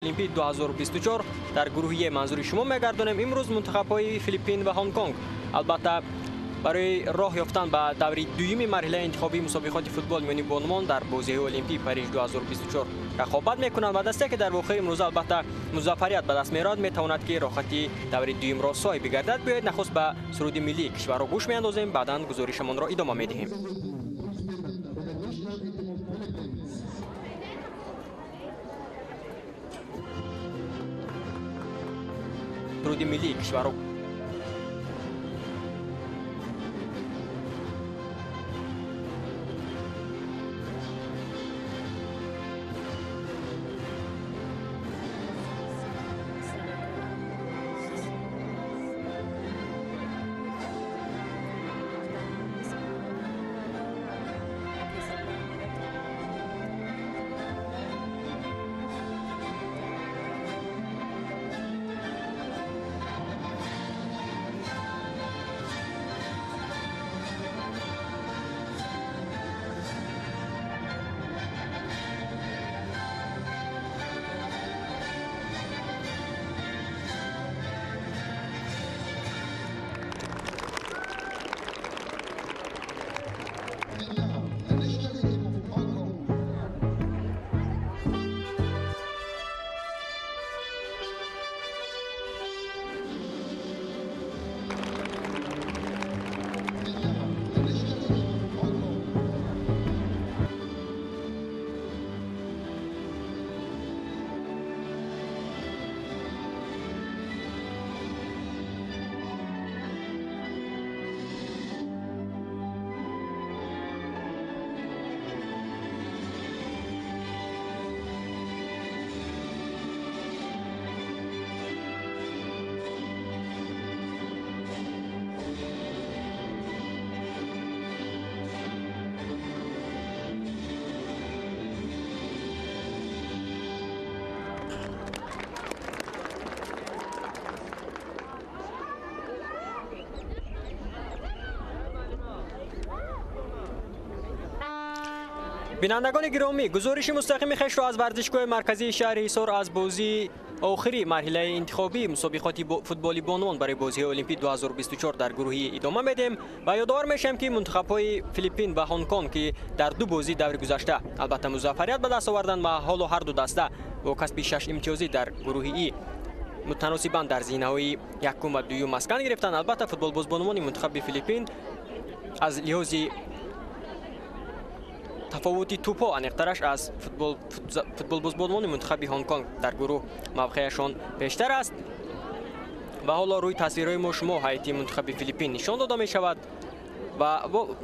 Олимпии 2024 дар гурӯҳи Е манзури шумо мегардонем. Имрӯз мунтахабҳои Филиппин ва Ҳонконг албатта барои роҳ ёфтан ба даври дуюми марҳилаи интихобии мусобиқоти футбол миёни бонувон дар бозиҳои Олимпии Париж 2024 рақобат мекунанд ва дастае ки дар воқеъ имрӯз албатта музаффарият ба даст меорад, метавонад ки роҳхати даври дуюмро соҳиб бигардад. Биёед нахуст ба суруди миллии кишварро гӯш меандозем, баъдан гузоришамонро идома медиҳем. Суруди миллии кишварро бинандагони гиромӣ, гузориши мустақими хешро аз варзишгоҳи марказии шаҳри Ҳисор аз бозии охири марҳилаи интихобии мусобиқоти футболи бонувон барои бозиҳои Олимпӣ 2024 дар гурӯҳи идома медиҳем ва ёдовар мешавем, ки мунтахабҳои Филиппин ва Ҳонконг, ки дар ду бозӣ даври гузашта албатта музаффарият ба даст оварданд ва ҳоло ҳар ду даста бо касби 6 имтиёзӣ дар гурӯҳи И мутаносибан дар зинаҳои якум ва дуюм маскан гирифтанд. Албатта футболбозбонувони мунтахаби Филиппин аз лиҳози тафовути тӯпҳо аниқтараш аз футболбозбонувони мунтахаби Ҳонконг дар гурӯҳ мавқеашон бештар аст ва ҳоло рӯи тасвирҳои мо шумо ҳайати мунтахаби Филиппин нишон дода мешавад ва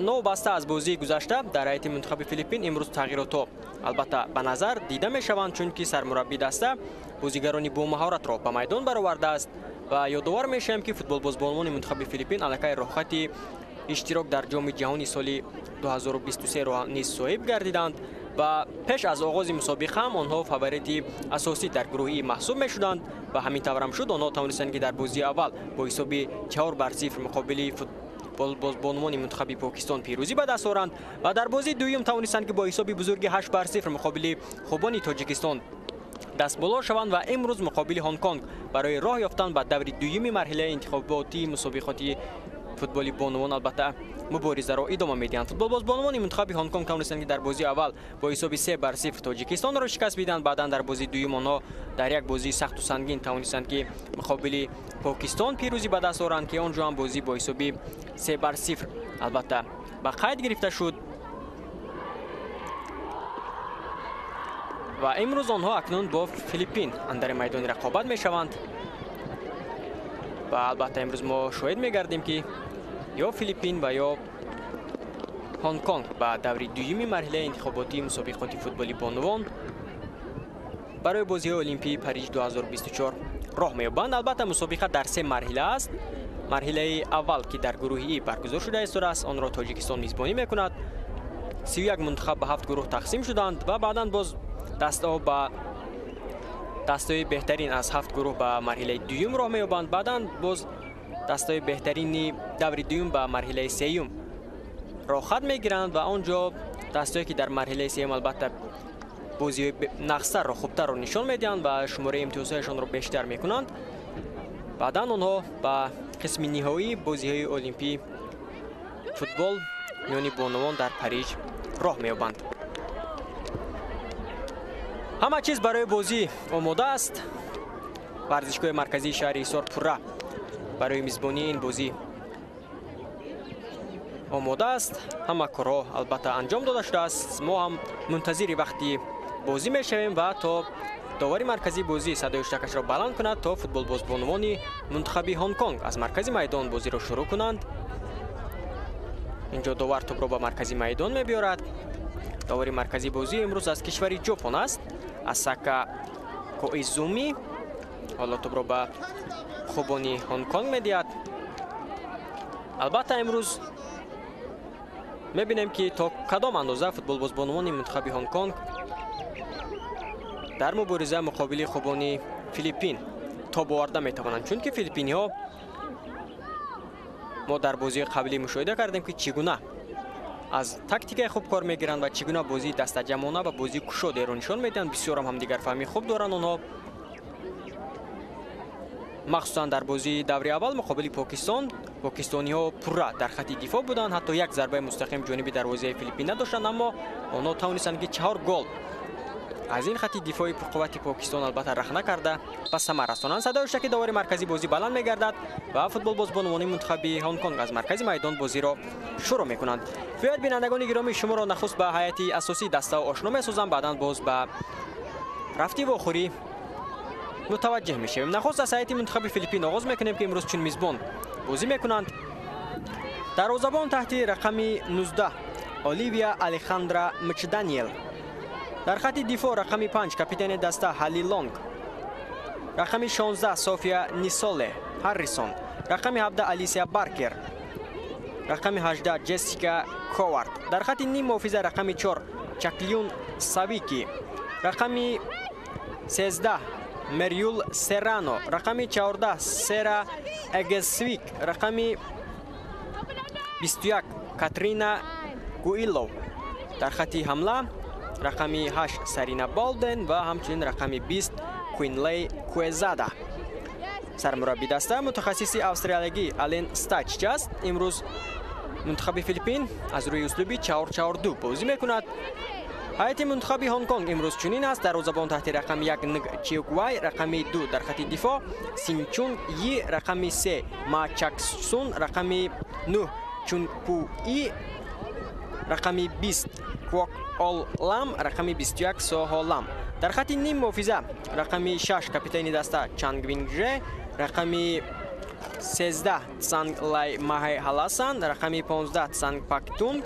новобаста аз бозии гузашта дар ҳайати мунтахаби Филиппин имрӯз тағйиротҳо албатта ба назар дида мешаванд, чунки сармураббии даста бозигарони бомаҳоратро ба майдон баровардааст ва ёдовар мешавем, ки футболбозбонувони мунтахаби Филиппин аллакай роҳхати иштирок дар ҷоми ҷаҳони соли 2023-ро низ соҳиб гардиданд ва пеш аз оғози мусобиқа ҳам онҳо фаворити асосӣ дар гурӯҳи маҳсуб мешуданд ва ҳамин таврам шуд. Онҳо тавонистанд, ки дар бозии аввал бо ҳисоби 4-0 муқобили футболбозбонувони мунтахаби Покистон пирӯзӣ ба даст оранд ва дар бозии дуюм тавонистанд, ки бо ҳисоби бузурги 8-0 муқобили хубони Тоҷикистон дастболо шаванд ва имрӯз муқобили Ҳонконг барои роҳ ёфтан ба даври дуюми марҳилаи интихоботии мусобиқоти футболи бонувон албатта муборизаро идома медиҳанд. Футболбозбонувони мунтахаби Ҳонконг тавонистанд, ки дар бозии аввал бо ҳисоби 3-0 Тоҷикистонро шикаст бидиҳанд. Баъдан дар бозии дуюм онҳо дар як бозии сахту сангин тавонистанд, ки муқобили Покистон пирӯзӣ ба даст оранд, ки он ҷо ҳам бозӣ бо ҳисоби 3-0 албатта ба қайд гирифта шуд ва имрӯз онҳо акнун бо Филиппин андари майдони рақобат мешаванд ва албатта имрӯз мо шоҳид мегардем, ки ё Филиппин ва ё Ҳонконг ба даври дуюми марҳилаи интихоботии мусобиқоти футболи бонувон барои бозиҳои Олимпии Париж 2024 роҳ меёбанд. Албатта мусобиқа дар се марҳила аст. Марҳилаи аввал, ки дар гурӯҳи И баргузор шуда истодааст, онро Тоҷикистон мизбонӣ мекунад. 31 мунтахаб ба 7 гурӯҳ тақсим шуданд ва баъдан боз дастаҳо ба дастаҳои беҳтарин аз 7 гурӯҳ ба марҳилаи дуюм роҳ меёбанд. Баъдан боз дастаҳои беҳтарини даври дуюм ба марҳилаи сеюм роҳхат мегиранд ва он ҷо дастое ки дар марҳилаи сеюм албатта бозиҳои нақстарро, хубтарро нишон медиҳанд ва шумораи имтиёзҳояшонро бештар мекунанд, баъдан онҳо ба қисми ниҳоии бозиҳои олимпӣ футбол миёни бонувон дар Париж роҳ меёбанд. Ҳама чиз барои бозӣ омода аст. Варзишгоҳи марказии шаҳри Ҳисор пурра барои мизбонии ин бозӣ омода аст. Ҳама корҳо албатта анҷом дода шудааст. Мо ҳам мунтазири вақти бозӣ мешавем ва то довари марказии бозӣ садои ҳуштакашро баланд кунад, то футболбозбонувони мунтахаби Ҳонконг аз маркази майдон бозиро шурӯъ кунанд. Инҷо довар тӯбро ба маркази майдон мебиёрад. Довари марказии бозӣ имрӯз аз кишвари Ҷопон аст, Асака Коизуми. Ҳоло тӯбро ба хубони Ҳонконг медиҳад. Албатта имрӯз мебинем, ки то кадом андоза футболбозбонувони мунтахаби Ҳонконг дар мубориза муқобили хубони Филиппин тоб оварда метавонанд, чунки филиппиниҳо мо дар бозии қаблӣ мушоҳида кардем, ки чӣ гуна аз тактикаи хуб кор мегиранд ва чӣ гуна бозии дастаҷамъона ва бозии кушодеро нишон медиҳанд. Бисёрам ҳамдигарфаҳмии хуб доранд онҳо, махсусан дар бозии даври аввал муқобили Покистон. Покистониҳо пурра дар хатти дифоъ буданд, ҳатто як зарбаи мустақим ҷониби дарвозаи Филиппин надоштанд, аммо онҳо тавонистанд, ки 4 гол аз ин хатти дифои пурқуввати Покистон албатта рахна карда ба самар расонанд. Садои ҳуштаки довари марказии бозӣ баланд мегардад ва футболбозбонувони мунтахаби Ҳонконг аз маркази майдон бозиро шурӯъ мекунанд. Биёед, бинандагони гиромӣ, шуморо нахуст ба ҳайати асосии дастаҳо ошно месозам, баъдан боз ба рафти вохӯрӣ мутаваҷҷеҳ мешавем. Нахуст аз ҳайати мунтахаби Филиппин оғоз мекунем, ки имрӯз чун мизбон бозӣ мекунанд. Дарвозабон таҳти рақами 19 Оливия Алехандра Мчданиел. Дар хатти дифоъ рақами 5 капитани даста Ҳали Лонг, рақами 16 София Нисоле Ҳаррисон, рақами 17 Алисия Баркер, рақами 18 Ҷессика Ковард. Дар хатти ним муҳофиза рақами 4 Чаклюн Савики, рақами 13 Мерюл Серрано, рақами 14 Сера Эгесвик, рақами 21 Катрина Гуилов. Дар хатти ҳамла рақами 8 Сарина Болден ва ҳамчунин рақами 20 Куинлей Куэзада. Сармурабби даста мутахассиси австралиягӣ Ален Стачч аст. Имрӯз мунтахаби Филиппин аз рӯи услуби 4-4-2 бозӣ мекунад. Ҳайати мунтахаби Ҳонконг имрӯз чунин аст: дарвозабон таҳти рақами 1 Нг Чиуквай, рақами 2 дар хатти дифоъ Синчун Йи, рақами 3 Ма Чаксун, рақами 9 Чун Пу И, рақами 20 Квок Ол Лам, рақами 21 Сохо Лам. Дар хатти ним муҳофиза рақами 6 капитани даста Чанг Винг Же, рақами 13 Цанг Лай Махай Халасан, рақами 15 Цанг Пак Тунг,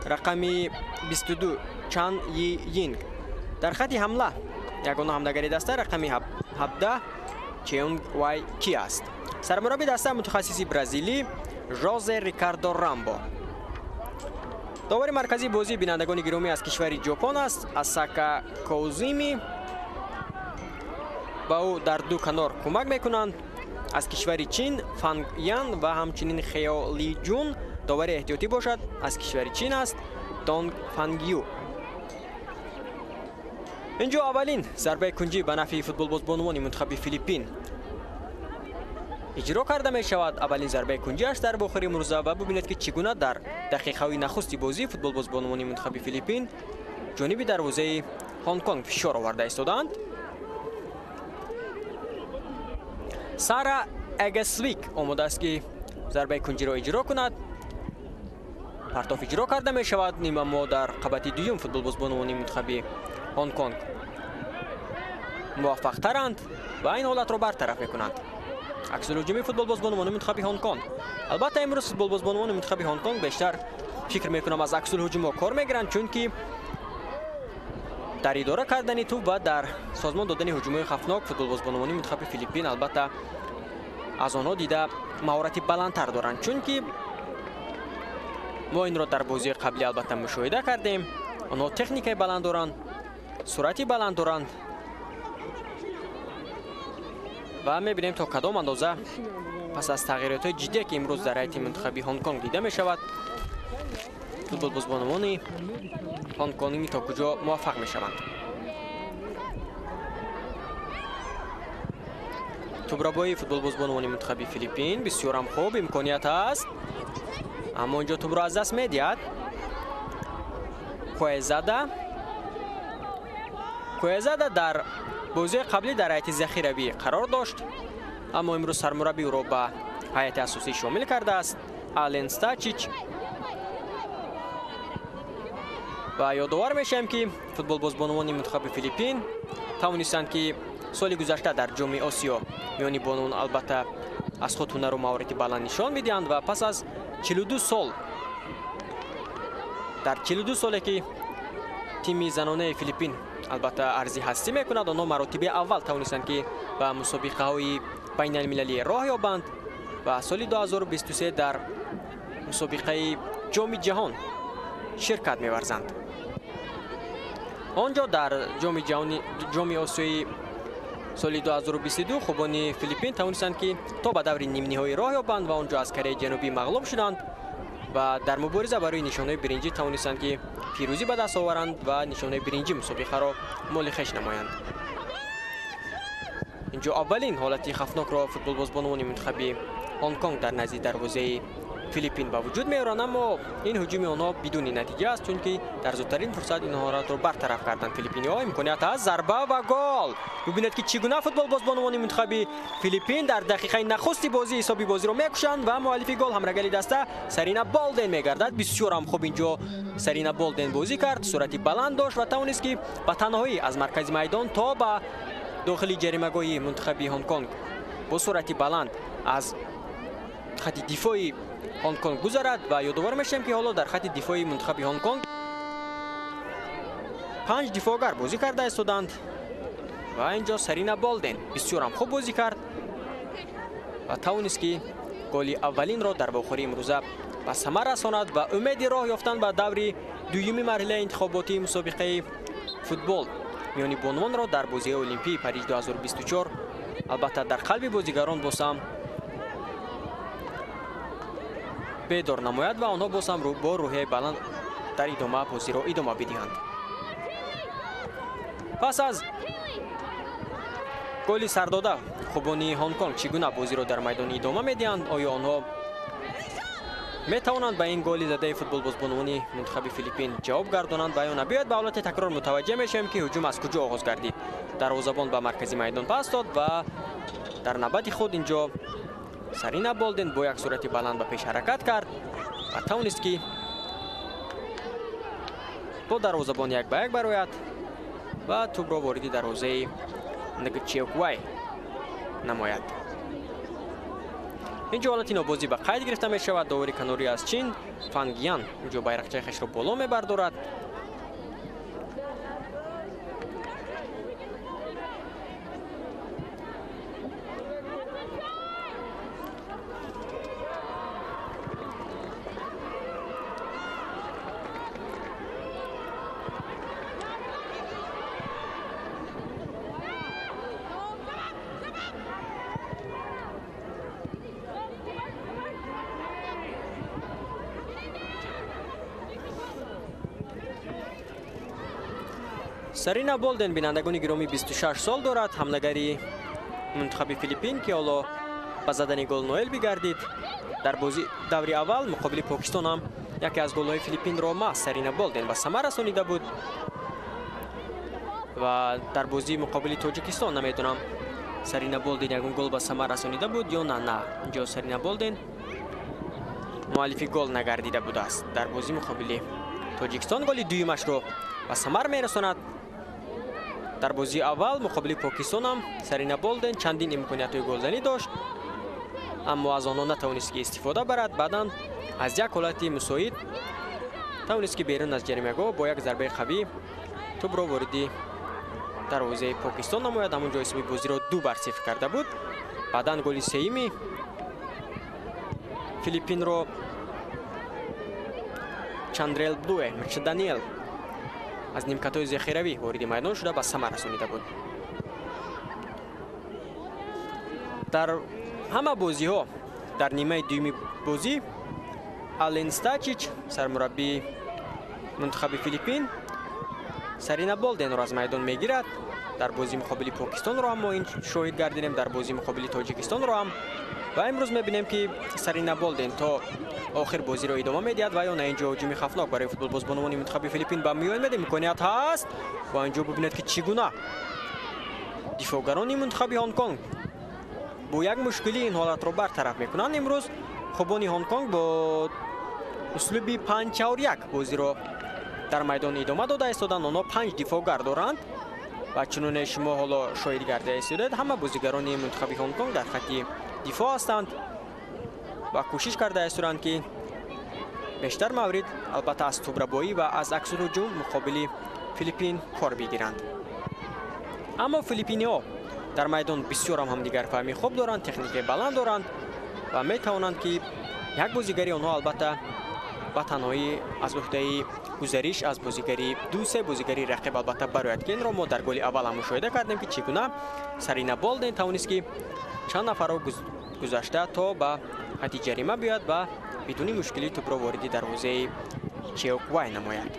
рақами 22 Чан Йи Йинг. Дар хатти ҳамла ягона ҳамлагари даста рақами 17 Чеунг Вай Ки аст. Сармурабби даста мутахассиси бразилӣ Жозе Рикардо Рамбо. Довари марказии бозӣ, бинандагони гиромӣ, аз кишвари Ҷопон аст, Асака Коузими. Ба ӯ дар ду канор кӯмак мекунанд аз кишвари Чин Фанг Ян ва ҳамчунин Хео Ли Ҷун. Довари эҳтиётӣ бошад аз кишвари Чин аст, Донг Фангю. Инҷо аввалин зарбаи кунҷӣ ба нафъи футболбозбонувони мунтахаби Филиппин иҷро карда мешавад. Аввалин зарбаи кунҷиаш дар вохӯри имрӯза ва бубинед, ки чӣ гуна дар дақиқаҳои нахусти бозӣ футболбозбонувони мунтахаби Филиппин ҷониби дарвозаи Ҳонконг фишор оварда истодаанд. Сара Эгесвик омода аст, ки зарбаи кунҷиро иҷро кунад. Партоф иҷро карда мешавад. Нима дар қабати дуюм футболбозбонувони мунтахаби Ҳонконг муваффақтаранд ва ин ҳолатро бартараф мекунанд. Аксулҳуҷуми футболбозбонувони мунтахаби Ҳонконг. Албатта имрӯз футболбозбонувони мунтахаби Ҳонконг бештар фикр мекунам аз аксулҳуҷумҳо кор мегиранд, чунки дар идора кардани тӯб ва дар созмон додани ҳуҷумҳои хавфнок футболбозбонувони мунтахаби Филиппин албатта аз онҳо дида маҳорати баландтар доранд, чунки мо инро дар бозии қаблӣ албатта мушоҳида кардем. Онҳо техникаи баланд доранд, суръати баланд доранд ва мебинем то кадом андоза пас аз тағйиротҳои ҷиддие, ки имрӯз дар ҳайати мунтахаби Ҳонконг дида мешавад, футболбозбонувони ҳонконгӣ то куҷо муваффақ мешаванд. Тӯбрабои футболбозбонони мунтахаби Филиппин бисёрам хуб имконият аст, аммо инҷо тӯбро аз даст медиҳад. Куэзада дар бозии қаблӣ дар ҳайати захиравӣ қарор дошт, аммо имрӯз сармураббӣ ӯро ба ҳайати асосӣ шомил кардааст. Ален Стачич. Ва ёдовар мешавем, ки футболбозбонони мунтахаби Филиппин тавонистанд, ки соли гузашта дар Ҷоми Осиё миёни бонувон албатта аз худ ҳунару маҳорати баланд нишон медиҳанд ва пас аз 42 сол, дар 42 соле ки тими занонаи Филиппин албатта арзи ҳастӣ мекунад, онҳо маротиби аввал тавонистанд, ки ба мусобиқаҳои байналмилалӣ роҳ ёбанд ва соли 2023 дар мусобиқаи Ҷоми ҷаҳон ширкат меварзанд. Он ҷо дар Ҷоми Осиёи соли 2022 хубони Филиппин тавонистанд, ки то ба даври нимниҳоӣ роҳ ёбанд ва он ҷо аз Кореяи Ҷанубӣ мағлуб шуданд ва дар мубориза барои нишонҳои биринҷӣ тавонистанд, ки пирӯзӣ ба даст оваранд ва нишонҳои биринҷӣ мусобиқаро моли хеш намоянд. Инҷо аввалин ҳолати хафнокро футболбозбонони мунтахаби Ҳонконг дар назди дарвозаи Филиппин ба вуҷуд меоранд, аммо ин ҳуҷуми онҳо бидуни натиҷа аст, чунки дар зудтарин фурсат ин ҳолатро бартараф карданд филиппиниҳо. Имконият аст, зарба ва гол. Бубинед, ки чӣ гуна футболбозбонони мунтахаби Филиппин дар дақиқаи нахусти бозӣ ҳисоби бозиро мекушанд ва муаллифи гол ҳамрагали даста Сарина Болден мегардад. Бисёр ҳам хуб инҷо Сарина Болден бозӣ кард, суръати баланд дошт ва тавонист, ки ба танҳоӣ аз маркази майдон то ба дохили ҷаримагоҳи мунтахаби Ҳонконг бо суръати баланд аз хати дифои Ҳонконг гузарад. Ва ёдовар мешавем, ки ҳоло дар хати дифои мунтахаби Ҳонконг 5 дифоъгар бозӣ карда истоданд ва инҷо Сарина Болден бисёрам хуб бозӣ кард ва тавонист, ки голи аввалинро дар вохӯрии имрӯза ба самар расонад ва умеди роҳ ёфтан ба даври дуюми марҳилаи интихоботии мусобиқаи футбол миёни бонувонро дар бозиҳои Олимпии Париж 2024 албатта дар қалби бозигарон боз ҳам бедор намояд ва онҳо боз ҳам бо рӯҳияи баланд дар идома бозиро идома бидиҳанд. Пас аз голи сардода хубони Ҳонконг чӣ гуна бозиро дар майдон идома медиҳанд? Оё онҳо метавонанд ба ин голи задаи футболбозбонони мунтахаби Филиппин ҷавоб гардонанд ва ё на? Биёед ба ҳолати такрор мутаваҷҷеҳ мешавем, ки ҳуҷум аз куҷо оғоз гардид. Дарвозабон ба маркази майдон пас дод ва дар навбати худ инҷо Сарина Болден бо як суръати баланд ба пеш ҳаракат кард ва тавонист, ки бо дарвозабон як ба як барояд ва тӯбро вориди дарвозаи Нгчиоквай намояд. Инҷо ҳолати нобозӣ ба қайд гирифта мешавад. Довари канорӣ аз Чин Фангян инҷо байрақчаи хешро боло мебардорад. Сарина Болден, бинандагони гиромӣ, 26 сол дорад, ҳамлагари мунтахаби Филиппин, ки ҳоло ба задани гол ноил бигардид. Дар бози даври аввал муқобили Покистон ҳам яке аз голҳои Филиппинро маҳз Сарина Болден ба самар расонида буд ва дар бозии муқобили Тоҷикистон намедонам Сарина Болден ягон гол ба самар расонида буд ё на. На, инҷо Сарина Болден муаллифи гол нагардида будааст. Дар бозии муқобили Тоҷикистон голи дуюмашро ба самар мерасонад. Дар бозии аввал муқобили Покистон ҳам Сарина Болден чандин имкониятҳои голзанӣ дошт, аммо аз онҳо натавонист, ки истифода барад. Баъдан аз як ҳолати мусоид тавонист, ки берун аз ҷаримагоҳ бо як зарбаи қавӣ тӯбро вориди дарвозаи Покистон намояд. Ҳамон ҷо ҳисоби бозиро 2-0 карда буд. Баъдан голи сеюми Филиппинро Чандрел Блуэ Мирчаданиел аз нимкатҳои зехиравӣ вориди майдон шуда ба самар расонида буд. Дар ҳама бозиҳо дар нимаи дуюми бозӣ Ален Стачич, сармураббии мунтахаби Филиппин, Сарина Болденро аз майдон мегирад Дар бозии муқобили Покистонро ҳам мо ин шоҳид гардидем, дар бозии муқобили Тоҷикистонро ҳам. Ва имрӯз мебинем, ки Сарина Болден то охир бозиро идома медиҳад ва ё на. Инҷо ҳуҷуми хавфнок барои футболбозбонувони мунтахаби Филиппин ба миён медиҳад, имконият ҳаст ва инҷо бибинед, ки чӣ гуна дифоъгарони мунтахаби Ҳонконг бо як мушкилӣ ин ҳолатро бартараф мекунанд. Имрӯз хубони Ҳонконг бо услуби 5-4-1 бозиро дар майдон идома дода истоданд. Онҳо 5 дифоъгар доранд ва чуноне шумо ҳоло шоҳид гарда истодед, ҳама бозигарони мунтахаби Ҳонконг дар хатти дифоъ ҳастанд ва кӯшиш карда истоданд, ки бештар маврид албатта аз тӯбрабоӣ ва аз аксулҳуҷум муқобили Филиппин кор бигиранд. Аммо филиппиниҳо дар майдон бисёр ҳам ҳамдигарфаҳмии хуб доранд, техникаи баланд доранд ва метавонанд, ки як бозигари онҳо албатта ба танҳоӣ аз уҳдаи гузариш аз бозигари ду-се бозигари рақиб албатта барояд, ки инро мо дар голи аввал ҳам мушоҳида кардем, ки чӣ гуна Сарина Болден тавонист, ки чанд нафарро гузашта то ба хатти ҷарима биёяд ва бидуни мушкилӣ тӯбро вориди дарвозаи Чеоквай намояд.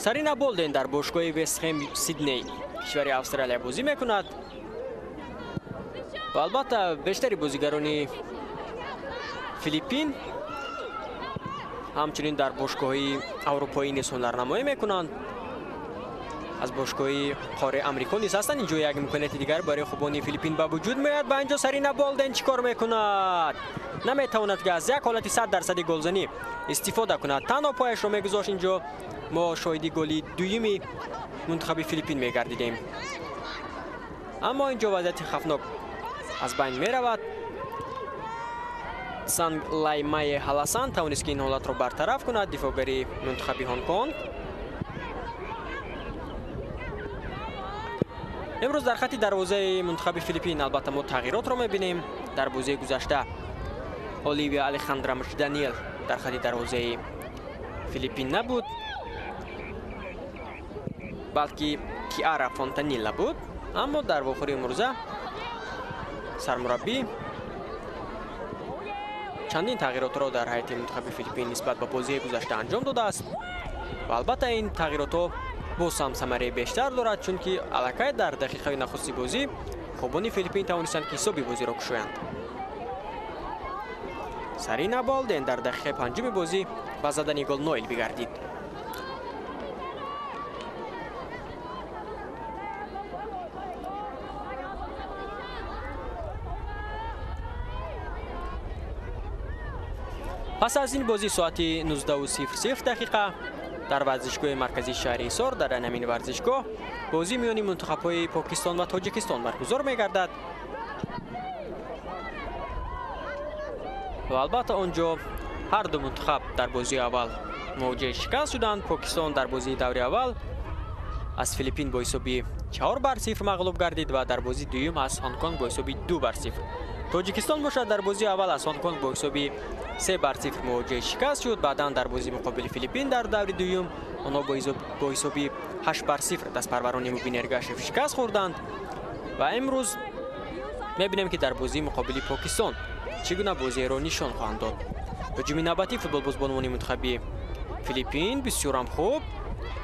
Сарина Болден дар бошгоҳи Вестхэм Сидней кишвари Австралия бозӣ мекунад ва албатта бештари бозигарони Филиппин ҳамчунин дар бошгоҳи аврупоӣ низ ҳунарнамоӣ мекунанд. Аз бошгоҳи қораи Амрико низ ҳастанд. Инҷо як имконияти дигар барои хубони Филиппин ба вуҷуд меояд ва инҷо Сарина Болден чӣ кор мекунад? Наметавонад, ки аз як ҳолати 100% голзанӣ истифода кунад. Танҳо пояшро мегузошт, инҷо мо шоҳиди голи дуюми мунтахаби Филиппин мегардидем. Аммо инҷо вазъияти хавфнок аз байн меравад. Санг Лаймае Ҳаласан тавонист, ки ин ҳолатро бартараф кунад, дифоъгари мунтахаби Ҳонконг. Имрӯз дар хатти дарвозаи мунтахаби Филиппин албатта мо тағйиротро мебинем. Дар бозии гузашта Оливия Алехандра Даниэл дар хатти дарвозаи Филиппин набуд, балки Киара Фонтанилла буд. Аммо дар вохӯри имрӯза сармураббӣ чандин тағйиротро дар ҳайати мунтахаби Филиппин нисбат ба бозии гузашта анҷом додааст ва албатта ин тағйиротҳо боз ҳам самараи бештар дорад, чунки аллакай дар дақиқаи нахусти бозӣ хубони Филиппин тавонистанд, ки ҳисоби бозиро кушоянд. Сарина Болден дар дақиқаи панҷуми бозӣ ба задани гол ноил бигардид. Пас аз ин бозӣ соати 19:00 дақиқа дар варзишгоҳи марказии шаҳри Ҳисор дар ҳамин варзишгоҳ бозӣ миёни мунтахабҳои Покистон ва Тоҷикистон баргузор мегардад ва албатта он ҷо ҳар ду мунтахаб дар бозии аввал мувоҷиҳи шикаст шуданд. Покистон дар бозии даври аввал аз Филиппин бо ҳисоби 4-0 мағлуб гардид ва дар бозии дуюм аз Ҳонконг бо ҳисоби 2-0. Тоҷикистон бошад дар бозии аввал аз Ҳонконг бо ҳисоби 3-0 мувоҷиҳи шикаст шуд. Баъдан дар бозии муқобили Филиппин дар даври дуюм онҳо бо ҳисоби 8-0 дастпарварони Мубин Эргашев шикаст хӯрданд ва имрӯз мебинем, ки дар бозии муқобили Покистон чӣ гуна бозиеро нишон хоҳанд дод. Ҳуҷуми навбатии футболбозбонувони мунтахаби Филиппин бисёрам хуб.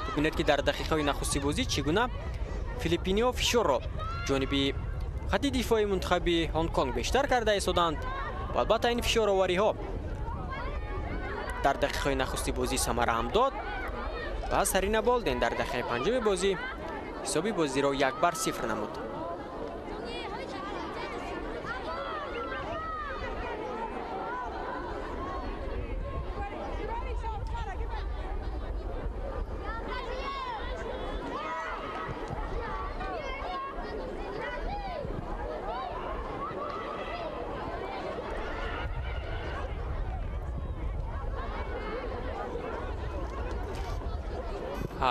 Бибинед, ки дар дақиқаҳои нахусти бозӣ чӣ гуна филиппиниҳо фишорро ҷониби хатти дифои мунтахаби Ҳонконг бештар карда истоданд ва албатта ин фишоровариҳо дар дақиқаҳои нахусти бозӣ самара ҳам дод ва Сарина Болден дар дақиқаи панҷуми бозӣ ҳисоби бозиро 1-0 намуд.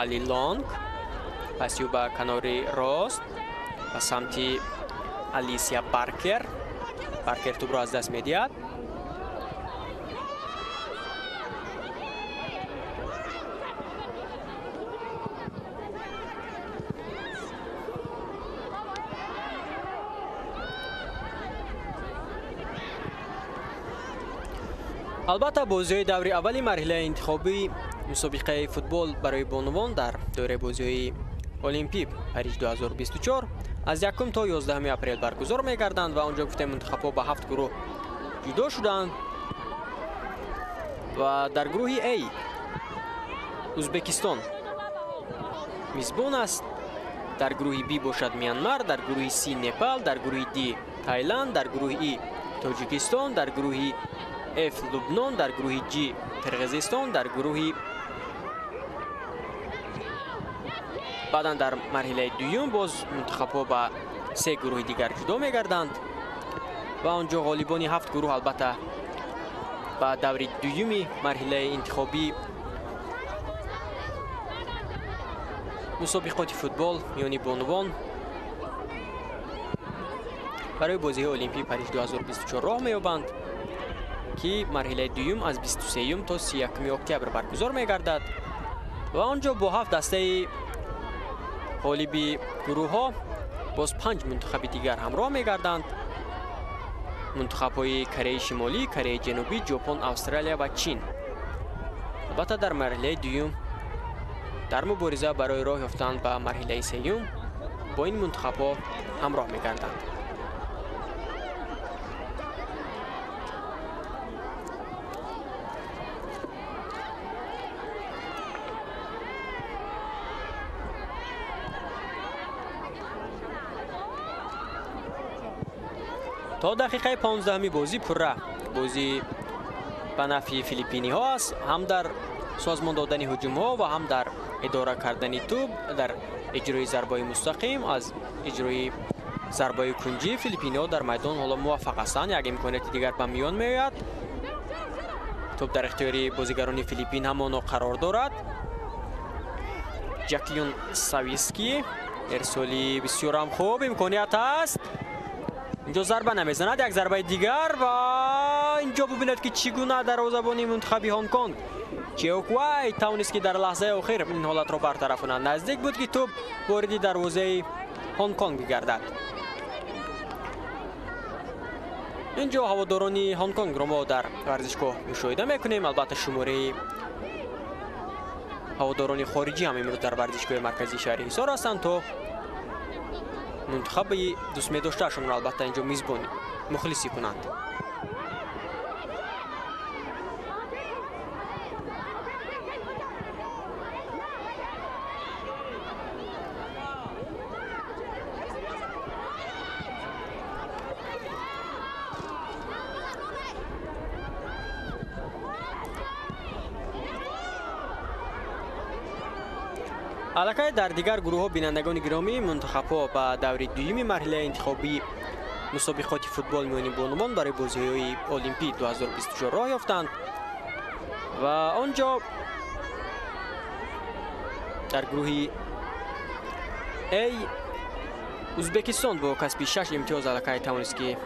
Али Лонг пасиу ба канори рост ба самти Алисия Баркер. Баркер тӯбро аз даст медиҳад. Албатта, бозиҳои даври аввали марҳилаи интихобии мусобиқаи футбол барои бонувон дар доираи бозиҳои Олимпӣ Париж 2024 аз 1 то 11 апрел баргузор мегарданд ва онҷо гуфтем мунтахабҳо ба 7 гурӯҳ ҷудо шуданд ва дар гурӯҳи А Узбекистон мизбон аст, дар гурӯҳи Б бошад Мянмар, дар гурӯҳи С Непал, дар гурӯҳи Д Таиланд, дар гурӯҳи И Тоҷикистон, дар гурӯҳи Ф Лубнон, дар гурӯҳи Ҷ Қирғизистон, дар гурӯҳи баъдан дар марҳилаи дуюм боз мунтахабҳо ба 3 гурӯҳи дигар ҷудо мегарданд ва он ҷо ғолибони 7 гурӯҳ албатта ба даври дуюми марҳилаи интихобӣ мусобиқоти футбол миёни бонувон барои бозиҳои Олимпии Париж 2024 роҳ меёбанд, ки марҳилаи дуюм аз 23 то 31 октябр баргузор мегардад ва он ҷо бо 7 дастаи ғолиби гурӯҳҳо боз 5 мунтахаби дигар ҳамроҳ мегарданд: мунтахабҳои Кореяи Шимолӣ, Кореяи Ҷанубӣ, Ҷопон, Австралия ва Чин. Албатта, дар марҳилаи дуюм дар мубориза барои роҳ ёфтан ба марҳилаи сеюм бо ин мунтахабҳо ҳамроҳ мегарданд. То дақиқаи 15-ми бозӣ пурра бозӣ ба нафъи филиппиниҳо аст, ҳам дар созмон додани ҳуҷумҳо ва ҳам дар идора кардани тӯб, дар иҷрои зарбаи мустақим, аз иҷрои зарбаи кунҷӣ филиппиниҳо дар майдон ҳоло муваффақ ҳастанд. Як имконияти дигар ба миён меояд. Тӯб дар ихтиёри бозигарони Филиппин ҳамоно қарор дорад. Ҷаклюн Сависки ирсоли бисёрам хуб, имконият аст. Инҷо зарба намезанад, як зарбаи дигар ва инҷо бубинед, ки чӣ гуна дарвозабони мунтахаби Ҳонконг Чеоквай тавонист, ки дар лаҳзаи охир ин ҳолатро бартараф кунад. Наздик буд, ки тӯб вориди дарвозаи Ҳонконг бигардад. Инҷо ҳаводорони Ҳонконгро мо дар варзишгоҳ мушоҳида мекунем. Албатта, шумораи ҳаводорони хориҷӣ ҳам имрӯз дар варзишгоҳи марказии шаҳри Ҳисор ҳастанд, то мунтахаби дӯстмедоштаашонро албатта инҷо мизбони мухлисӣ кунанд. Аллакай дар дигар гурӯҳҳо, бинандагони гиромӣ, мунтахабҳо ба даври дуюми марҳилаи интихобии мусобиқоти футбол миёни бонувон барои бозиҳои Олимпӣ 2024 роҳ ёфтанд ва он ҷо дар гурӯҳи А Узбекистон бо касби 6 имтиёз аллакай тавонист, ки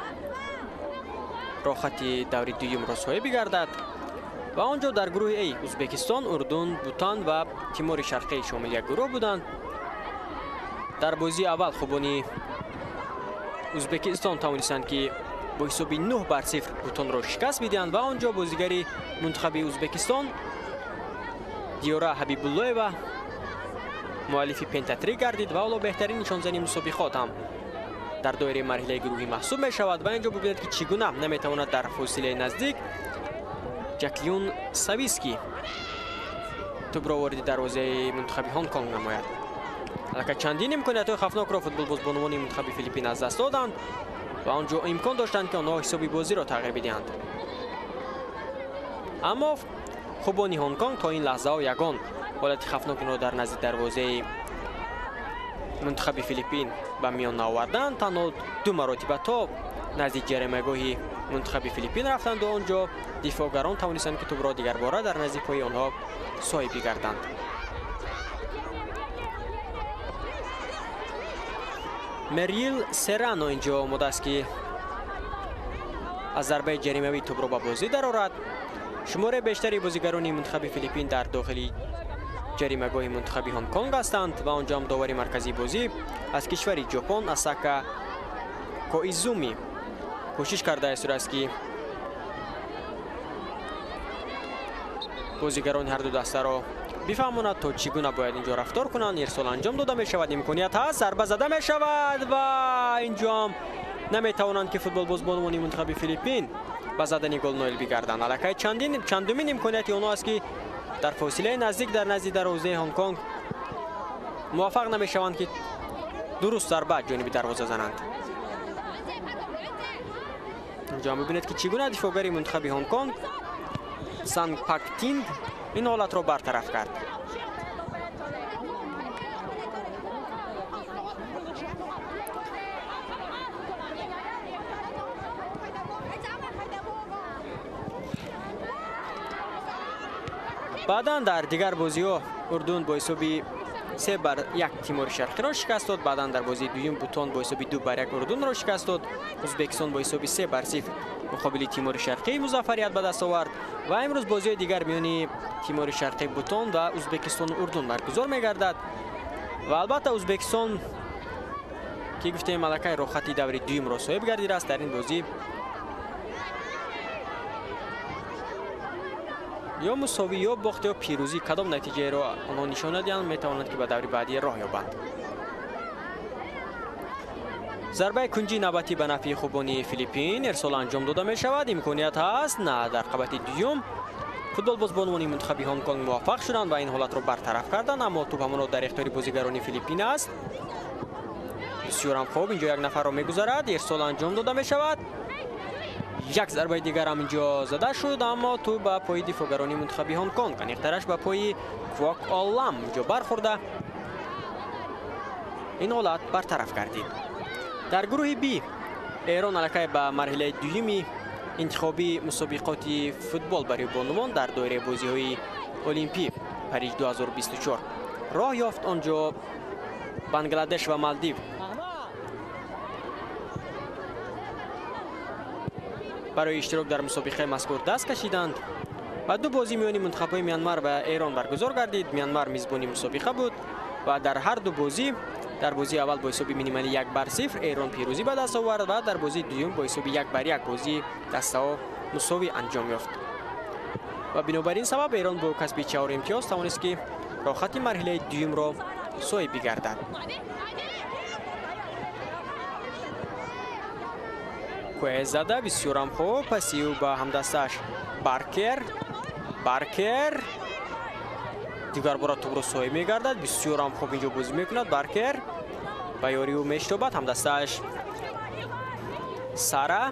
роҳхати даври дуюмро соҳиб бигардад ва он ҷо дар гурӯҳи А Узбекистон, Урдун, Бутан ва Тимори Шарқӣ шомили як гурӯҳ буданд. Дар бозии аввал хубони Узбекистон тавонистанд, ки бо ҳисоби 9-0 Бутонро шикаст бидиҳанд ва он ҷо бозигари мунтахаби Узбекистон Диёра Ҳабибуллоева муаллифи пентатрик гардид ва ҳоло беҳтарин нишонзани мусобиқот ҳам дар доираи марҳилаи гурӯҳӣ маҳсуб мешавад. Ва инҷо бубинед, ки чӣ гуна наметавонад дар фосилаи наздик Ҷаклюн Сависки тӯбро вориди дарвозаи мунтахаби Ҳонконг намояд. Аллакай чандин имкониятҳои хавфнокро футболбозбонувони мунтахаби Филиппин аз даст доданд ва он ҷо имкон доштанд, ки онҳо ҳисоби бозиро тағйир бидиҳанд. Аммо хубони Ҳонконг то ин лаҳзаҳо ягон ҳолати хавфнокро дар назди дарвозаи мунтахаби Филиппин ба миён наоварданд. Танҳо 2 маротиба то назди ҷаримагоҳи мунтахаби Филиппин рафтанд ва он ҷо дифоъгарон тавонистанд, ки тӯбро дигарбора дар назди пои онҳо соҳиб бигарданд. Мерил Серано инҷо омода аст, ки аз зарбаи ҷаримавӣ тӯбро ба бозӣ дарорад. Шумораи бештари бозигарони мунтахаби Филиппин дар дохили ҷаримагоҳи мунтахаби Ҳонконг ҳастанд ва он ҷо ҳам довари марказии бозӣ аз кишвари Ҷопон Асака Коизуми кӯшиш кардааст, ки бозигарони ҳар ду дастаро бифаҳмонад, то чӣ гуна бояд инҷо рафтор кунанд. Ирсол анҷом дода мешавад, имконият ҳаст, зарба зада мешавад ва инҷо ҳам наметавонанд, ки футболбозбонувони мунтахаби Филиппин ба задани гол ноил бигарданд. Аллакай чандумин имконияти онҳо аст, ки дар фосилаи наздик дар назди дарвозаи Ҳонконг муваффақ намешаванд, ки дуруст зарба ҷониби дарвоза зананд. Инҷо мебинед, ки чӣ гуна дифоъгари мунтахаби Ҳонконг Санг Пак Тинг ин ҳолатро бартараф кард. Баъдан дар дигар бозиҳо Урдун бо ҳисоби 3-1 Тимори Шарқиро шикаст дод. Баъдан дар бозии дуюм Бутон бо ҳисоби 2-1 Урдунро шикаст дод. Ӯзбекистон бо ҳисоби 3-0 муқобили Тимори Шарқӣ музаффарият ба даст овард ва имрӯз бозиҳои дигар миёни Тимори Шарқӣ, Бутон ва Ӯзбекистону Урдун баргузор мегардад. Ва албатта Ӯзбекистон, ки гуфтем аллакай роҳхати даври дуюмро соҳиб гардидааст, дар ин бозӣ ё мусовӣ, ё бохт, ё пирӯзӣ, кадом натиҷаеро онҳо нишон надиҳанд, метавонанд, ки ба даври баъдӣ роҳ ёбанд. Зарбаи кунҷи навбатӣ ба нафъи хубони Филиппин ирсол анҷом дода мешавад. Имконият ҳаст, на, дар қабати дуюм футболбозбонувони мунтахаби Ҳонконг муваффақ шуданд ва ин ҳолатро бартараф карданд, аммо тӯп ҳамоно дар ихтиёри бозигарони Филиппин аст. Бисёрам хуб, инҷо як нафарро мегузарад, ирсол анҷом дода мешавад. Як зарбаи дигар ҳам инҷо зада шуд, аммо тӯп ба пои дифоъгарони мунтахаби Ҳонконг, аниқтараш ба пои Квок Олам инҷо бархӯрда, ин ҳолат бартараф гардид. Дар гурӯҳи Б Эрон аллакай ба марҳилаи дуюми интихобии мусобиқоти футбол барои бонувон дар доираи бозиҳои Олимпӣ Париж 2024 роҳ ёфт. Онҷо Бангладеш ва Малдив барои иштирок дар мусобиқаи мазкур даст кашиданд ва ду бозӣ миёни мунтахабҳои Мянмар ва Эрон баргузор гардид. Мянмар мизбони мусобиқа буд ва дар ҳар ду бозӣ, дар бозии аввал бо ҳисоби минималӣ 1-0 Эрон пирӯзӣ ба даст овард ва дар бозии дуюм бо ҳисоби 1-1 бозии дастаҳо мусовӣ анҷом ёфт. Ва бинобар ин сабаб Эрон бо касби 4 имтиёз тавонист, ки роҳхати марҳилаи дуюмро соҳиб бигардад. Куэ зада, бисёрам хуб, паси ӯ ба ҳамдастааш Баркер. Баркер дигар бора тӯбро соҳиб мегардад. Бисёрам хуб инҷо бозӣ мекунад Баркер. Ба ёри ӯ мештобад ҳамдастааш Сара.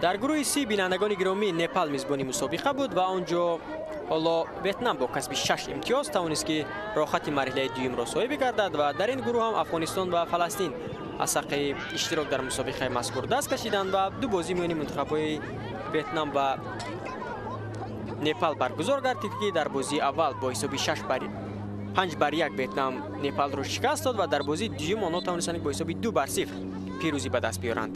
Дар гурӯҳи Си, бинандагони гиромӣ, Непал мизбони мусобиқа буд ва онҷо ҳоло Ветнам бо касби 6 имтиёз тавонист, ки роҳхати марҳилаи дуюмро соҳиб бигардад ва дар ин гурӯҳ ҳам Афғонистон ва Фаластин аз ҳаққи иштирок дар мусобиқаи мазкур даст кашиданд ва ду бозӣ миёни мунтахабҳои Ветнам ва Непал баргузор гардид, ки дар бозии аввал бо ҳисоби 5-1 Ветнам Непалро шикаст дод ва дар бозии дуюм онҳо тавонистанд бо ҳисоби 2-0 пирӯзӣ ба даст биёранд.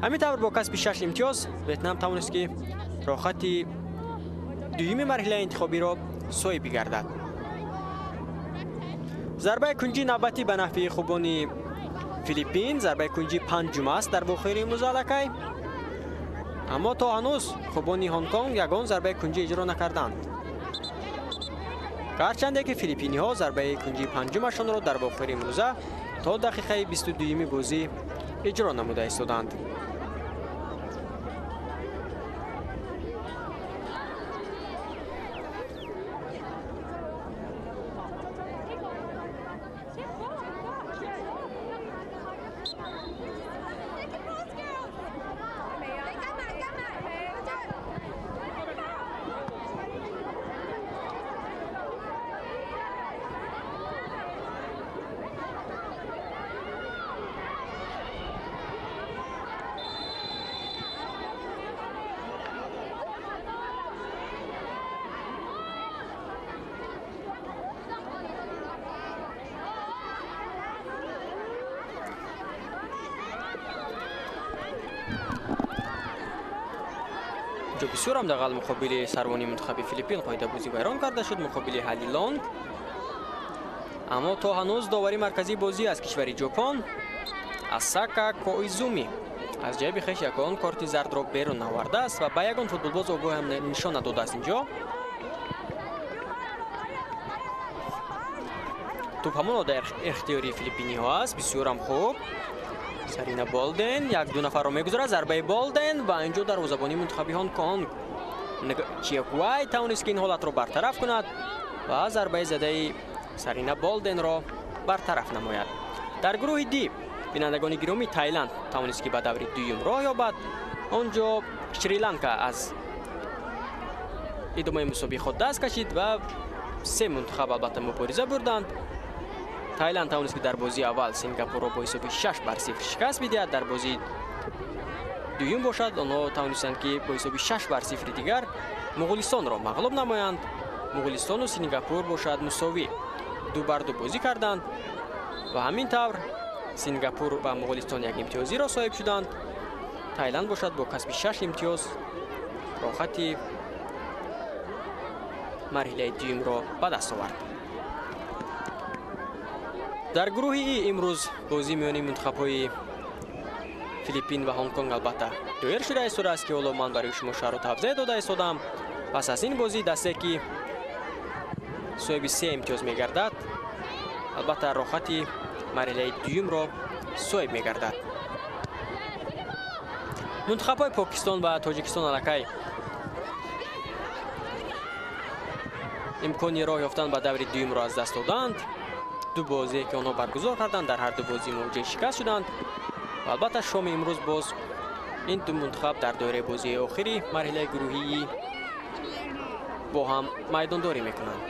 Ҳамин тавр бо касби 6 имтиёз Ветнам тавонист, ки роҳхати дуюми марҳилаи интихобиро соҳиб бигардад. Зарбаи кунҷи навбатӣ ба нафъи хубони Филиппин, зарбаи кунҷи панҷум аст дар вохӯрии имрӯза аллакай. Аммо то ҳанӯз хубони Ҳонконг ягон зарбаи кунҷӣ иҷро накарданд. Гарчанде ки филиппиниҳо зарбаи кунҷи панҷумашонро дар вохӯрии имрӯза то дақиқаи 22-юми бозӣ иҷро намуда истоданд. Инҷо бисёр ҳам дағал муқобили сарвони мунтахаби Филиппин қоидабозӣ вайрон карда шуд муқобили Ҳали Лонг. Аммо то ҳанӯз довари марказии бозӣ аз кишвари Ҷопон Асака Коизуми аз ҷайби хеш ягон корти зардро берун наовардааст ва ба ягон футболбоз огоҳ ҳам нишон надодааст. Инҷо туп ҳамоно дар ихтиёри филиппиниҳо аст. Бисёрам хуб. Сарина Болден як-ду нафарро мегузарад. Зарбаи Болден ва инҷо дарвозабони мунтахаби Ҳонконг Чиаквай тавонист ки ин ҳолатро бартараф кунад ва зарбаи задаи Сарина Болденро бартараф намояд. Дар гурӯҳи Ди бинандагони гиромӣ Тайланд тавонист ки ба даври дуюм роҳ ёбад. Он ҷо Шри-Ланка аз идомаи мусобиқот даст кашид ва се мунтахаб албатта мубориза бурданд. Тайланд тавонист ки дар бозии аввал Сингапурро бо ҳисоби 6-0 шикаст бидиҳад. Дар бозии дуюм бошад онҳо тавонистанд ки бо ҳисоби 6-0 дигар Муғулистонро мағлуб намоянд. Муғулистону Сингапур бошад мусовӣ 2-2 бозӣ карданд ва ҳамин тавр Сингапур ва Муғулистон як имтиёзиро соҳиб шуданд. Тайланд бошад бо касби 6 имтиёз роҳати марҳилаи дуюмро ба даст овард. Дар гурӯҳи И имрӯз бозӣ миёни мунтахабҳои Филиппин ва Ҳонконг албатта доир шуда истодааст, ки ҳоло ман барои шумо шарҳу тавзеҳ дода истодам. Пас аз ин бозӣ дастае ки соҳиби 3 имтиёз мегардад, албатта роҳати марҳилаи дуюмро соҳиб мегардад. Мунтахабҳои Покистон ва Тоҷикистон аллакай имкони роҳ ёфтан ба даври дуюмро аз даст доданд. Ду бозие ки онҳо баргузор карданд, дар ҳар ду бозӣ мавҷуд шикаст шуданд. Ва албатта шоми имрӯз боз ин ду мунтахаб дар доираи бозии охири марҳилаи гурӯҳии бо ҳам майдондорӣ мекунанд.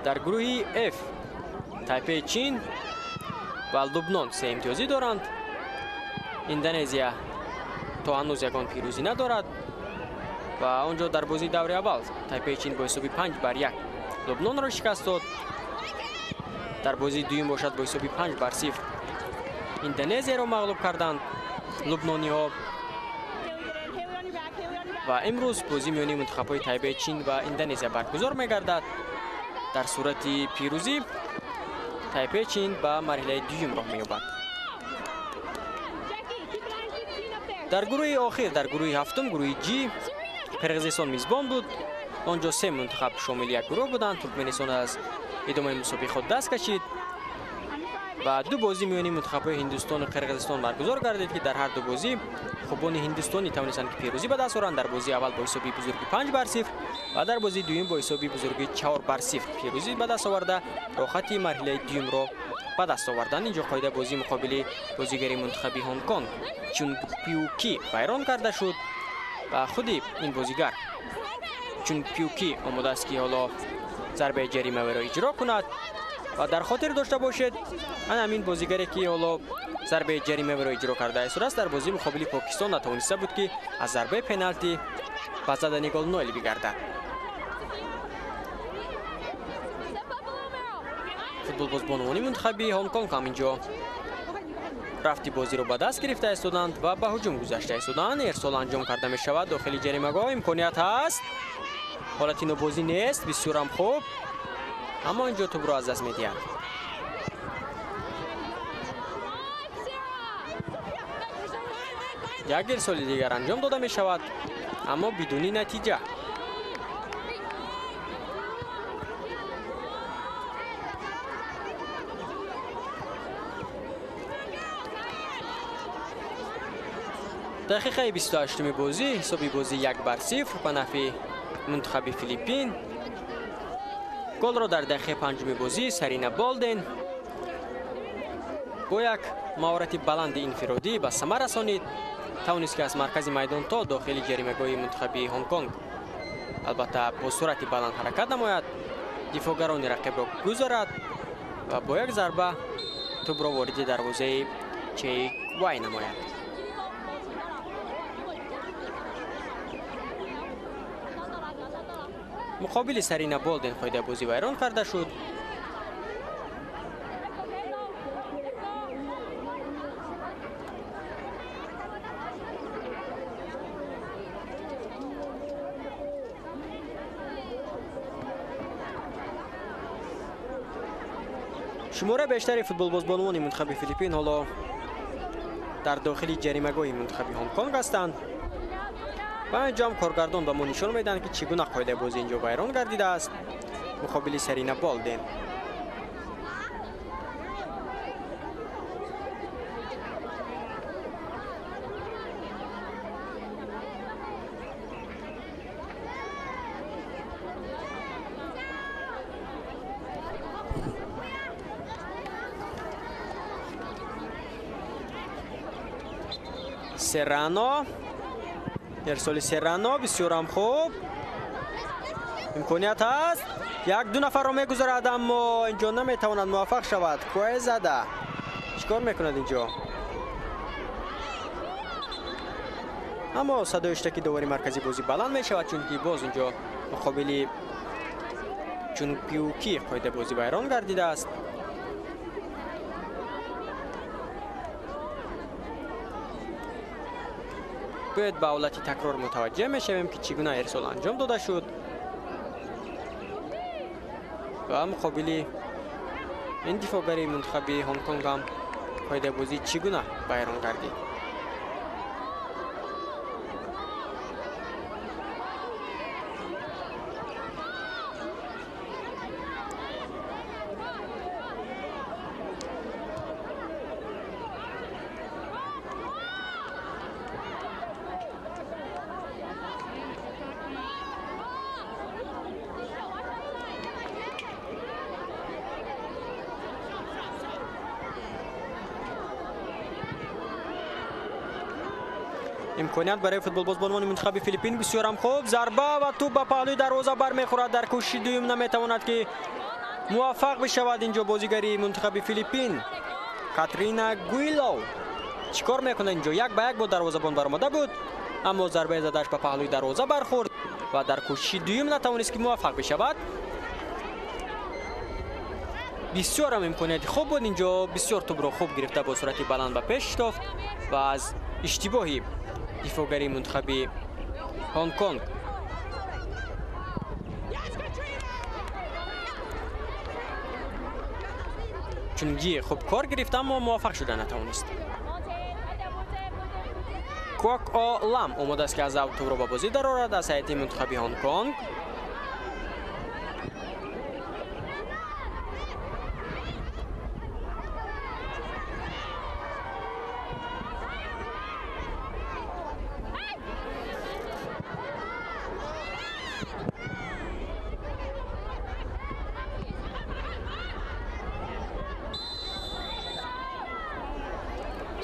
Дар гурӯҳи F Тайпеи Чин ва Лубнон 3 имтиёзӣ доранд. Индонезия то ҳанӯз ягон пирӯзӣ надорад ва он ҷо дар бозии даври аввал Тайпеи Чин бо ҳисоби 5-1 Лубнонро шикаст дод. Дар бозии дуюм бошад бо ҳисоби 5-0 Индонезияро мағлуб карданд лубнониҳо. Ва имрӯз бозӣ миёни мунтахабҳои Тайпеи Чин ва Индонезия баргузор мегардад. Дар сурати пирӯзӣ Тайпеи Чин ба марҳилаи дуюм роҳ меёбад. Дар гурӯҳи охир, дар гурӯҳи ҳафтум, гурӯҳи Ҷ, Қирғизистон мизбон буд. Он ҷо се мунтахаб шомили як гурӯҳ буданд. Туркманистон аз идомаи мусобиқот даст кашид ва ду бозӣ миёни мунтахабҳои Ҳиндустону Қирғизистон баргузор гардид, ки дар ҳар ду бозӣ хубони ҳиндустонӣ тавонистанд ки пирӯзӣ ба даст оранд. Дар бозии аввал бо ҳисоби бузурги 5-0 ва дар бозии дуюм бо ҳисоби бузурги 4-0 пирӯзӣ ба даст оварда роҳати марҳилаи дуюмро ба даст оварданд. Инҷо қоида бозӣ муқобили бозигари мунтахаби Ҳонконг Чун Пюки вайрон карда шуд ва худи ин бозигар Чун Пюки омода аст ки ҳоло зарбаи ҷаримаверо иҷро кунад. Ва дар хотир дошта бошед, ана ҳамин бозигаре ки ҳоло зарбаи ҷаримаверо иҷро карда истодааст, дар бозии муқобили Покистон натавониста буд ки аз зарбаи пеналти ба задани гол ноил бигардад. Футболбозбонувони мунтахаби Ҳонконг ҳам инҷо рафти бозиро ба даст гирифта истоданд ва ба ҳуҷум гузашта истоданд. Ирсол анҷом карда мешавад дохили ҷаримагоҳ, имконият ҳаст. Ҳолати нобозӣ нест, бисёрам хуб, аммо инҷо тӯбро аз даст медиҳад. Як ирсоли дигар анҷом дода мешавад, аммо бидуни натиҷа. Дақиқаи 28-уми бозӣ, ҳисоби бозӣ 1-0 ба нафъи мунтахаби Филиппин. Голро дар дақиқаи 5-уми бозӣ Сарина Болден бо як маҳорати баланди инфиродӣ ба самар расонид. Тавонист ки аз маркази майдон то дохили ҷаримагоҳи мунтахаби Ҳонконг албатта бо суръати баланд ҳаракат намояд, дифоъгарони рақибро гузарад ва бо як зарба тӯбро вориди дарвозаи Чей Вай намояд. Муқобили Сарина Болден қоидаи бозӣ вайрон карда шуд. Шумораи бештари футболбозбонувони мунтахаби Филиппин ҳоло дар дохили ҷаримагоҳи мунтахаби Ҳонконг ҳастанд ва инҷо ҳам коргардон ба мо нишон медиҳанд, ки чӣ гуна қоидаи бозӣ инҷо вайрон гардидааст муқобили Сарина Болден. Серрано, ирсоли Серрано бисёрам хуб, имконият ҳаст, як-ду нафарро мегузарад, аммо инҷо наметавонад муваффақ шавад. Куэзада чикор мекунад инҷо? Аммо садои штаки довари маркази бозӣ баланд мешавад, чунки боз инҷо муқобили Чунпюки қоидаи бозӣ вайрон гардидааст. Бояд ба ҳолати такрор мутаваҷҷеҳ мешавем, ки чӣ гуна ирсол анҷом дода шуд ва муқобили ин дифоъгари мунтахаби Ҳонконг ҳам қоидаи бозӣ чӣ гуна вайрон гардид. Имконият барои футболбозбонувони мунтахаби Филиппин бисёрам хуб. Зарба ва тӯб ба паҳлӯи дарвоза бармехӯрад. Дар кӯшиши дуюм наметавонад, ки муваффақ бишавад инҷо бозигари мунтахаби Филиппин Катрина Гуилов. Чӣ кор мекунад инҷо? Як ба як бо дарвозабон баромада буд, аммо зарбаи задааш ба паҳлӯи дарвоза бархӯрд ва дар кӯшиши дуюм натавонист, ки муваффақ бишавад. Бисёрам имконияти хуб буд инҷо, бисёр тӯбро хуб гирифта бо суръати баланд ба пеш шитофт ва аз иштибоҳи дифоъгари мунтахаби Ҳонконг Чунги хуб кор гирифт, аммо муваффақ шуда натавонист. Кок О Лам омода аст, ки аз ав тӯбро ба бозӣ дарорад аз ҳайати мунтахаби Ҳонконг.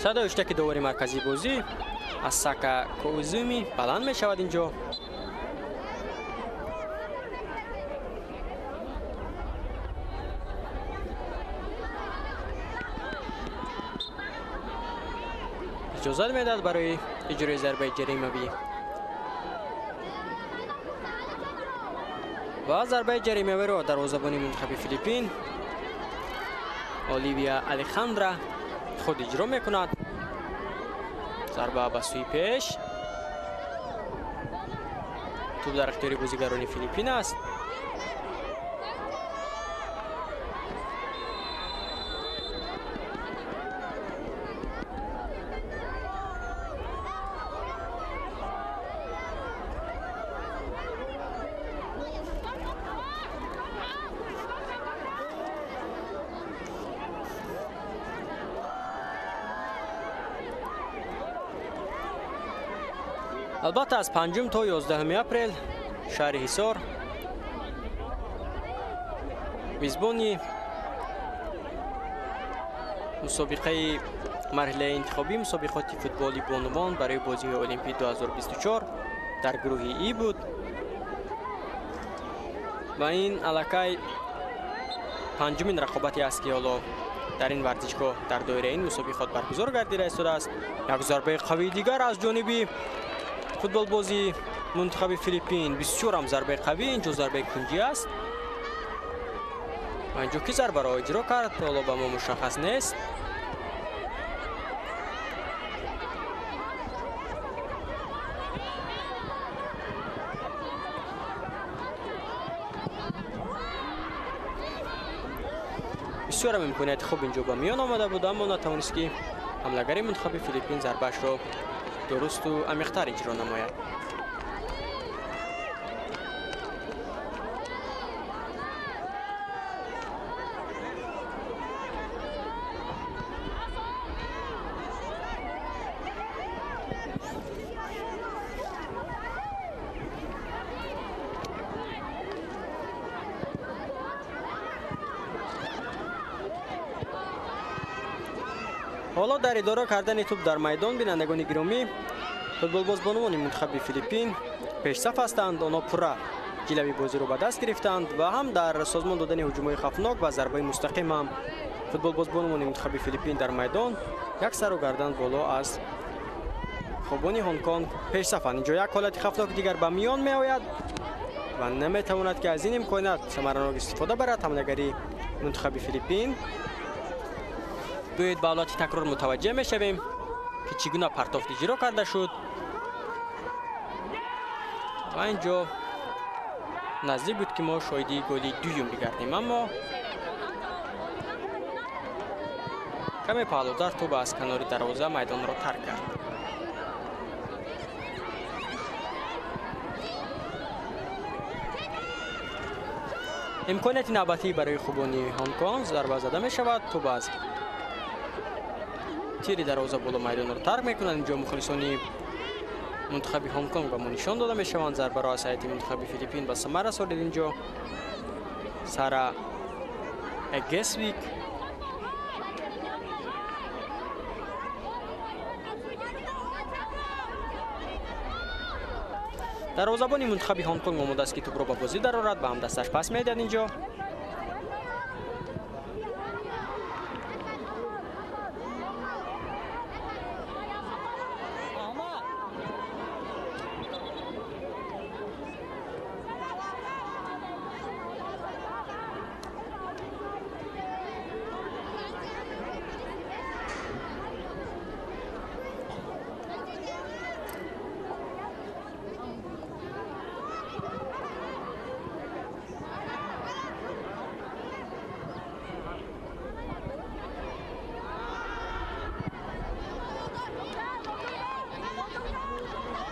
Садои штаки довари марказии бозӣ аз Сака Коузуми баланд мешавад инҷо. Иҷозат медиҳад барои иҷрои зарбаи ҷаримавӣ. Ва зарбаи ҷаримавиро дарвозабони мунтахаби Филиппин Оливия Алехандра худ иҷро мекунад. Зарба ба сӯи пеш. Тӯб дар ихтиёри бозигарони Филиппин аст. Албатта аз 5 то 11 апрел шаҳри Ҳисор мизбони мусобиқаи марҳилаи интихобӣ мусобиқоти футболи бонувон барои бозиҳои Олимпӣ 2024 дар гурӯҳи И буд ва ин аллакай панҷумин рақобате аст, ки ҳоло дар ин варзишгоҳ дар доираи ин мусобиқот баргузор гардида истодааст. Як зарбаи қавии дигар аз ҷониби футболбози мунтахаби Филиппин. Бисёрам зарбаи қавӣ, инҷо зарбаи кунҷӣ аст ва инҷо ки зарбаро иҷро кард ҳоло ба мо мушаххас нест. Бисёр ҳам имконияти хуб инҷо ба миён омада буд, аммо натавонист ки ҳамлагари мунтахаби Филиппин зарбаашро дурусту амиқтар иҷро намояд. Ҳоло дар идора кардани тӯб дар майдон, бинандагони гиромӣ, футболбозбонувони мунтахаби Филиппин пешсаф ҳастанд. Онҳо пурра ҷилави бозиро ба даст гирифтанд ва ҳам дар созмон додани ҳуҷумҳои хавфнок ва зарбаи мустақим ҳам футболбозбонувони мунтахаби Филиппин дар майдон як сару гардан боло аз хубони Ҳонконг пешсафанд. Инҷо як ҳолати хавфноки дигар ба миён меояд ва наметавонад ки аз ин имконият самаранок истифода барад ҳамлагари мунтахаби Филиппин. Биёед ба ҳолати такрор мутаваҷҷеҳ мешавем ки чӣ гуна партофт иҷро карда шуд ва инҷо наздик буд ки мо шоҳиди голи дуюм бигардем, аммо каме паҳлӯтар тӯб аз канори дарвоза майдонро тарк кард. Имконияти навбатӣ барои хубони Ҳонконг зарба зада мешавад. Тӯб аз тири дарвоза боло майдонро тарк мекунанд. Инҷо мухлисони мунтахаби Ҳонконг ба мо нишон дода мешаванд. Зарбаро аз ҳайати мунтахаби Филиппин ба самар расонид. Инҷо Сара Эгесвик. Дарвозабони мунтахаби Ҳонконг омода аст ки тӯбро ба бозӣ дарорад, ба ҳамдасташ пас медиҳад. Инҷо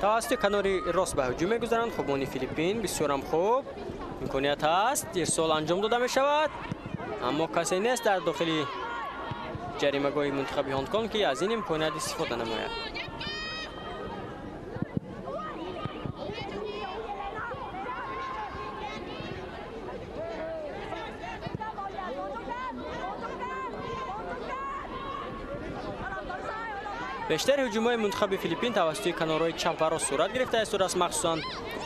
тавассути канори рост ба ҳуҷум мегузаранд хубони Филиппин. Бисёрам хуб имконият ҳаст, ирсол анҷом дода мешавад, аммо касе нест дар дохили ҷаримагоҳи мунтахаби Ҳонконг ки аз ин имконият истифода намояд. Бештари ҳуҷумҳои мунтахаби Филиппин тавассути канорҳои чап ва рост сурат гирифта истодааст. Махсусан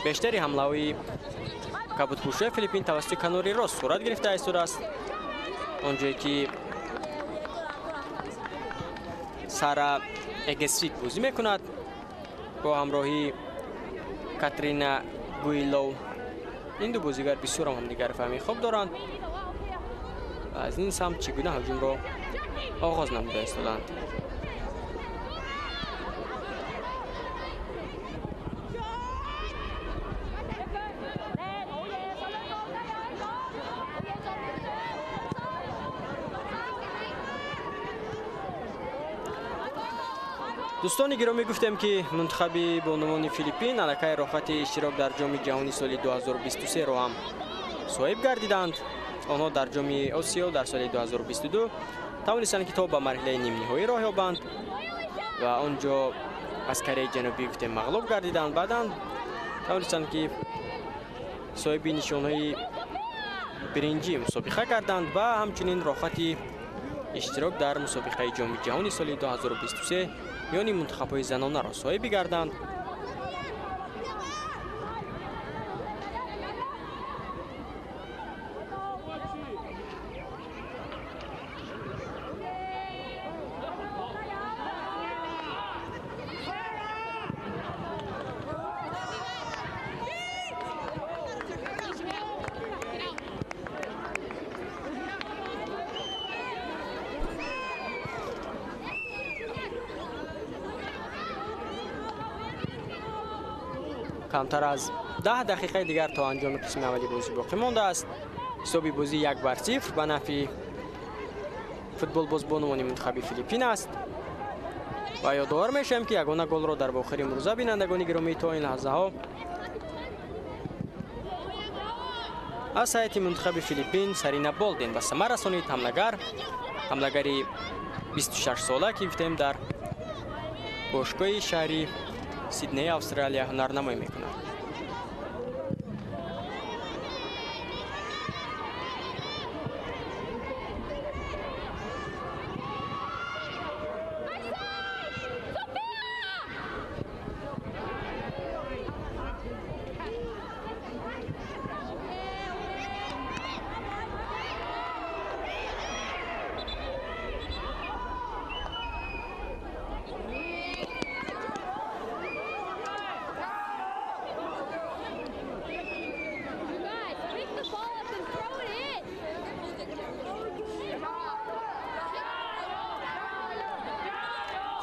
бештари ҳамлаҳои кабудпӯшои Филиппин тавассути канори рост сурат гирифта истодааст. Он ҷое ки Сара Эгесвик бозӣ мекунад бо ҳамроҳии Катрина Гуилов. Ин ду бозигар бисёр ҳам ҳамдигарфаҳмии хуб доранд ва аз ин самт чӣ гуна ҳуҷумро оғоз намуда истоданд. Дӯстони гиромӣ, гуфтем ки мунтахаби бонувони Филиппин аллакай роҳхати иштирок дар ҷоми ҷаҳони соли 2023-ро ҳам соҳиб гардиданд. Онҳо дар ҷоми Осиё дар соли 2022 тавонистанд ки то ба марҳилаи нимниҳоӣ роҳ ёбанд ва он ҷо аз Кореяи Ҷанубӣ гуфтем мағлуб гардиданд. Баъдан тавонистанд ки соҳиби нишонҳои биринҷӣ мусобиқа карданд ва ҳамчунин роҳхати иштирок дар мусобиқаи ҷоми ҷаҳони соли 2023 миёни мунтахабҳои занонаро соҳиб бигарданд. Камтар аз 10 дақиқаи дигар то анҷоми қисми аввали бозӣ боқӣ мондааст. Ҳисоби бозӣ 1-0 ба нафъи Футболбозбонувони мунтахаби Филиппин аст. Ва ёдовар мешавем, ки ягона голро дар охири имрӯза, бинандагони гиромӣ, то ин лаҳзаҳо аз ҳайати мунтахаби Филиппин Сарина Болден ба самар расонид. Ҳамлагари 26 сола, ки гуфтем дар бошгоҳи шаҳри Сиднеи Австралия ҳунарнамоӣ мекунад.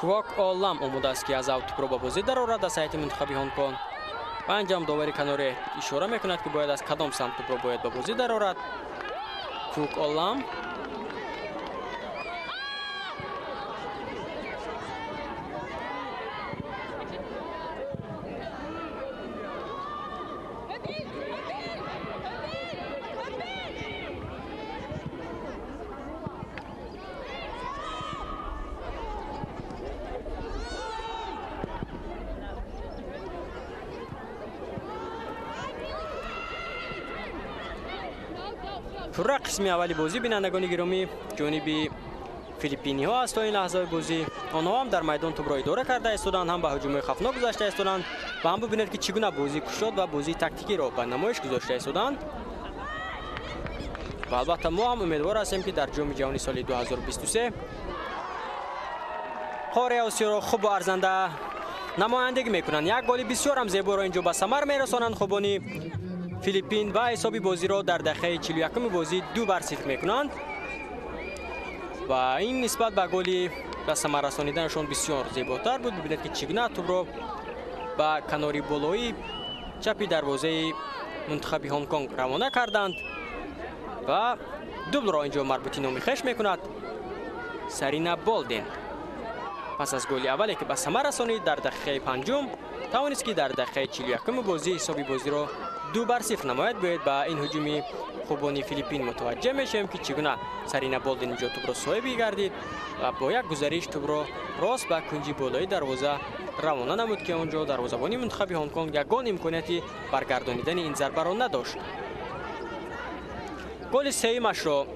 Квок Олам омода аст, ки аз ав тӯпро ба бозӣ дарорад аз ҳайати мунтахаби Ҳонконг. Ва анҷом довари каноре ишора мекунад, ки бояд аз кадом самт тӯпро бояд ба бозӣ дарорад. Квок Олам пурра қисми аввали бозӣ, бинандагони гиромӣ, ҷониби филиппиниҳо аст. То ин лаҳзаи бозӣ онҳо ҳам дар майдон тӯбро идора карда истоданд, ҳам ба ҳуҷумҳои хавфнок гузашта истоданд ва ҳам бибинед, ки чӣ гуна бозӣ кушод ва бозии тактикиро ба намоиш гузошта истоданд. Ва албатта мо ҳам умедвор ҳастем, ки дар ҷоми ҷаҳони соли 2023 қораи Осиёро хубу арзанда намояндагӣ мекунанд. Як голи бисёр ҳам зеборо инҷо ба самар мерасонанд хубони Филиппин ва ҳисоби бозиро дар дақиқаи 41 бозӣ 2-0 мекунанд. Ва ин нисбат ба голи ба самар расониданашон бисёр зеботар буд. Бибинед, ки чӣ гуна тӯбро ба канори болои чапи дарвозаи мунтахаби Ҳонконг равона карданд ва дублро инҷо марбути номи хеш мекунад Сарина Болден. Пас аз голи аввале, ки ба самар расонид дар дақиқаи 5, тавонист, ки дар дақиқаи 41 бозӣ ҳисоби бозиро 2-0 намояд. Бояд ба ин ҳуҷуми хубони Филиппин мутаваҷҷеҳ мешавем, ки чӣ гуна Сарина Болден инҷо тӯбро соҳиб гардид ва бо як гузариш тӯбро рост ба кунҷи болои дарвоза равона намуд, ки он ҷо дарвозабони мунтахаби Ҳонконг ягон имконияти баргардонидани ин зарбаро надошт. Голи сеюмашро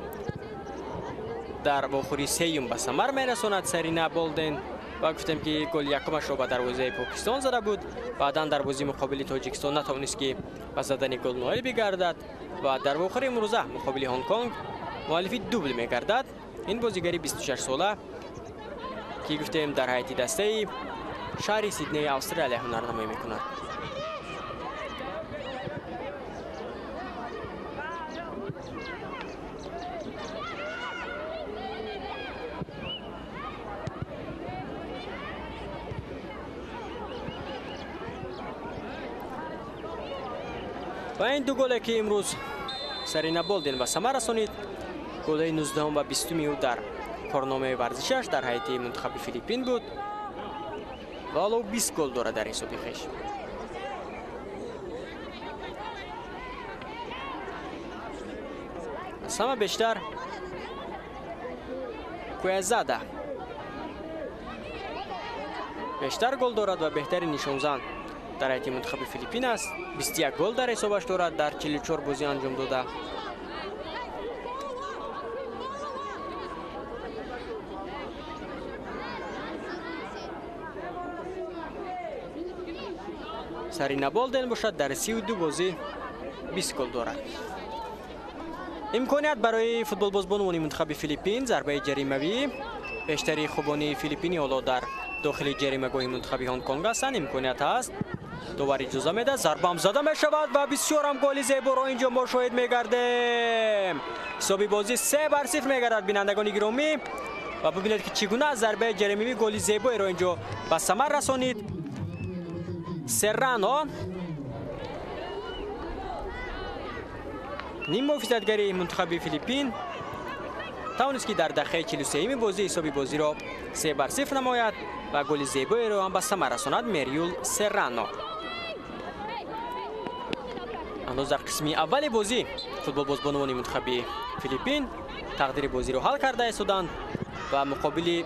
дар вохӯри сеюм ба самар мерасонад Сарина Болден. Ва гуфтем, ки голи якумашро ба дарвозаи Покистон зада буд. Баъдан дар бозии муқобили Тоҷикистон натавонист, ки ба задани гол ноил бигардад ва дар вохӯри имрӯза муқобили Ҳонконг муаллифи дубл мегардад. Ин бозигари 26 сола, ки гуфтем дар ҳайати дастаи шаҳри Сиднеи Австралия ҳунарнамоӣ мекунад. Ва ин ду голе, ки имрӯз Сарина Болден ба самар расонид, голҳои 19 ва 20 ӯ дар корномаи варзишаш дар ҳайати мунтахаби Филиппин буд ва ҳоло 20 гол дорад дар ҳисоби хеш. Аз ҳама бештар Куязада бештар гол дорад ва беҳтарин нишонзан дар ҳайати мунтахаби Филиппин аст. 21 гол дар ҳисобаш дорад дар 44 бозӣ анҷом дода. Сарина Болден бошад дар 32 бозӣ 20 гол дорад. Имконият барои футболбозбонувони мунтахаби Филиппин, зарбаи ҷаримавӣ. Бештари хубони филиппинӣ ҳоло дар дохили ҷаримагоҳи мунтахаби Ҳонконг ҳастанд. Имконият ҳаст, довар иҷоза медиҳад, зарбаам зада мешавад ва бисёрам голи зеборо инҷо мо шоҳид мегардем. Ҳисоби бозӣ 3-0 мегардад, бинандагони гиромӣ. Ва бибинед, ки чӣ гуна зарбаи ҷаримавӣ голи зебоеро инҷо ба самар расонид Серрано. Ним муҳофизатгари мунтахаби Филиппин Тавонист ки дар дақиқаи 43-ми бозӣ ҳисоби бозиро 3-0 намояд ва голи зебоеро ҳам ба самар расонад Мерюл Серрано. Ҳанӯз дар қисми аввали бозӣ футболбозбонувони мунтахаби Филиппин тақдири бозиро ҳал карда истоданд ва муқобили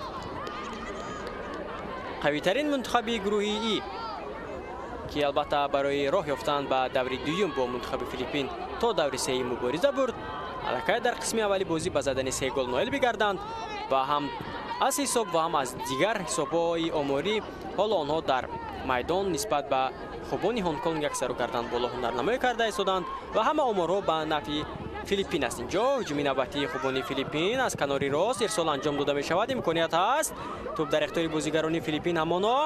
қавитарин мунтахаби гурӯҳи И, ки албатта барои роҳ ёфтан ба даври дуюм бо мунтахаби Филиппин то даври сеюм мубориза бурд, аллакай дар қисми аввали бозӣ ба задани 3 гол ноил бигарданд ва ҳам аз ҳисоб ва ҳам аз дигар ҳисобҳои оморӣ ҳоло онҳо дар майдон нисбат ба хубони Ҳонконг як сару кардан боло ҳунарнамоӣ карда истоданд ва ҳама оморҳо ба нафъи Филиппин аст. Инҷо ҳуҷуми навбатии хубони Филиппин аз канори рост ирсол анҷом дода мешавад. Имконият ҳаст. Тӯб дар ихтиёри бозигарони Филиппин ҳамоно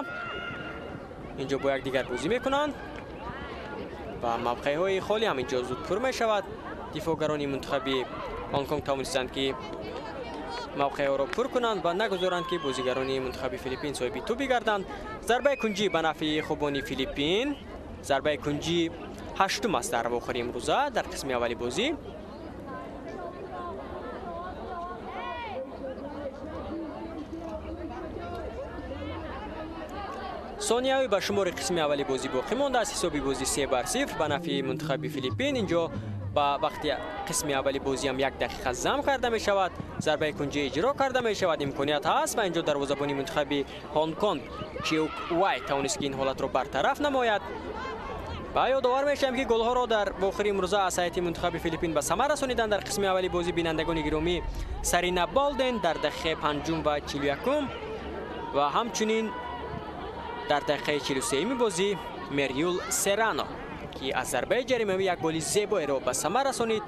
инҷо бо якдигар бозӣ мекунанд ва мавқеъҳои холӣ ҳам инҷо зуд пур мешавад. Дифоъгарони мунтахаби Ҳонконг тавонистанд ки мавқеъҳоро пур кунанд ва нагузоранд ки бозигарони мунтахаби Филиппин соҳиби тӯб бигарданд. Зарбаи кунҷӣ ба нафъи хубони Филиппин. Зарбаи кунҷӣ ҳаштум аст дар вохӯри имрӯза дар қисми аввали бозӣ. Сонияҳои ба шумори қисми аввали бозӣ боқӣ мондааст. Ҳисоби бозӣ 3-0 ба нафъи мунтахаби Филиппин. Инҷо ба вақти қисми аввали бозӣ ҳам 1 дақиқа зам карда мешавад. Зарбаи кунҷӣ иҷро карда мешавад. Имконият ҳаст ва инҷо дарвозабони мунтахаби Ҳонконг Чиук Вай тавонист ки ин ҳолатро бартараф намояд. Ва ёдовар мешавем ки голҳоро дар вохӯри имрӯза аз ҳайати мунтахаби Филиппин ба самар расониданд. Дар қисми аввали бозӣ бинандагони гиромӣ Сарина Болден дар дақиқаи 5 ва 41 ва ҳамчунин дар дақиқаи 43-ми бозӣ Мерюл Серрано ки аз зарбаи ҷаримавӣ як голи зебоеро ба самар расонид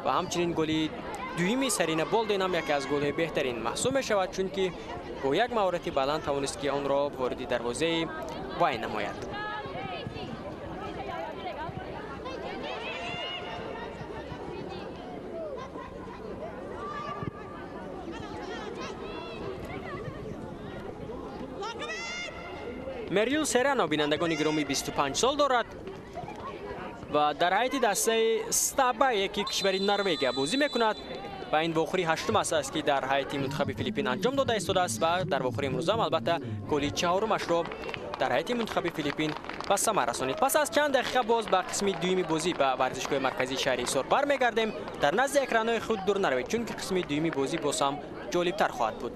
ва ҳамчунин голи дуюми Сарина Болден ҳам яке аз голҳои беҳтарин маҳсуб мешавад, чунки бо як маҳорати баланд тавонист ки онро вориди дарвозаи вай намояд. Мерюл Серрано бинандагони гиромӣ 25 сол дорад ва дар ҳайати дастаи Стабае ки кишвари Норвегия бозӣ мекунад ва ин вохӯри ҳаштум аст ки дар ҳайати мунтахаби Филиппин анҷом дода истодааст ва дар вохӯри имрӯза ҳам албатта голи чаҳорумашро дар ҳайати мунтахаби Филиппин ба самар расонид. Пас аз чанд дақиқа боз ба қисми дуюми бозӣ ба варзишгоҳи марказии шаҳри Ҳисор бармегардем. Дар назди экранҳои худ дур наравед, чунки қисми дуюми бозӣ боз ҳам ҷолибтар хоҳад буд.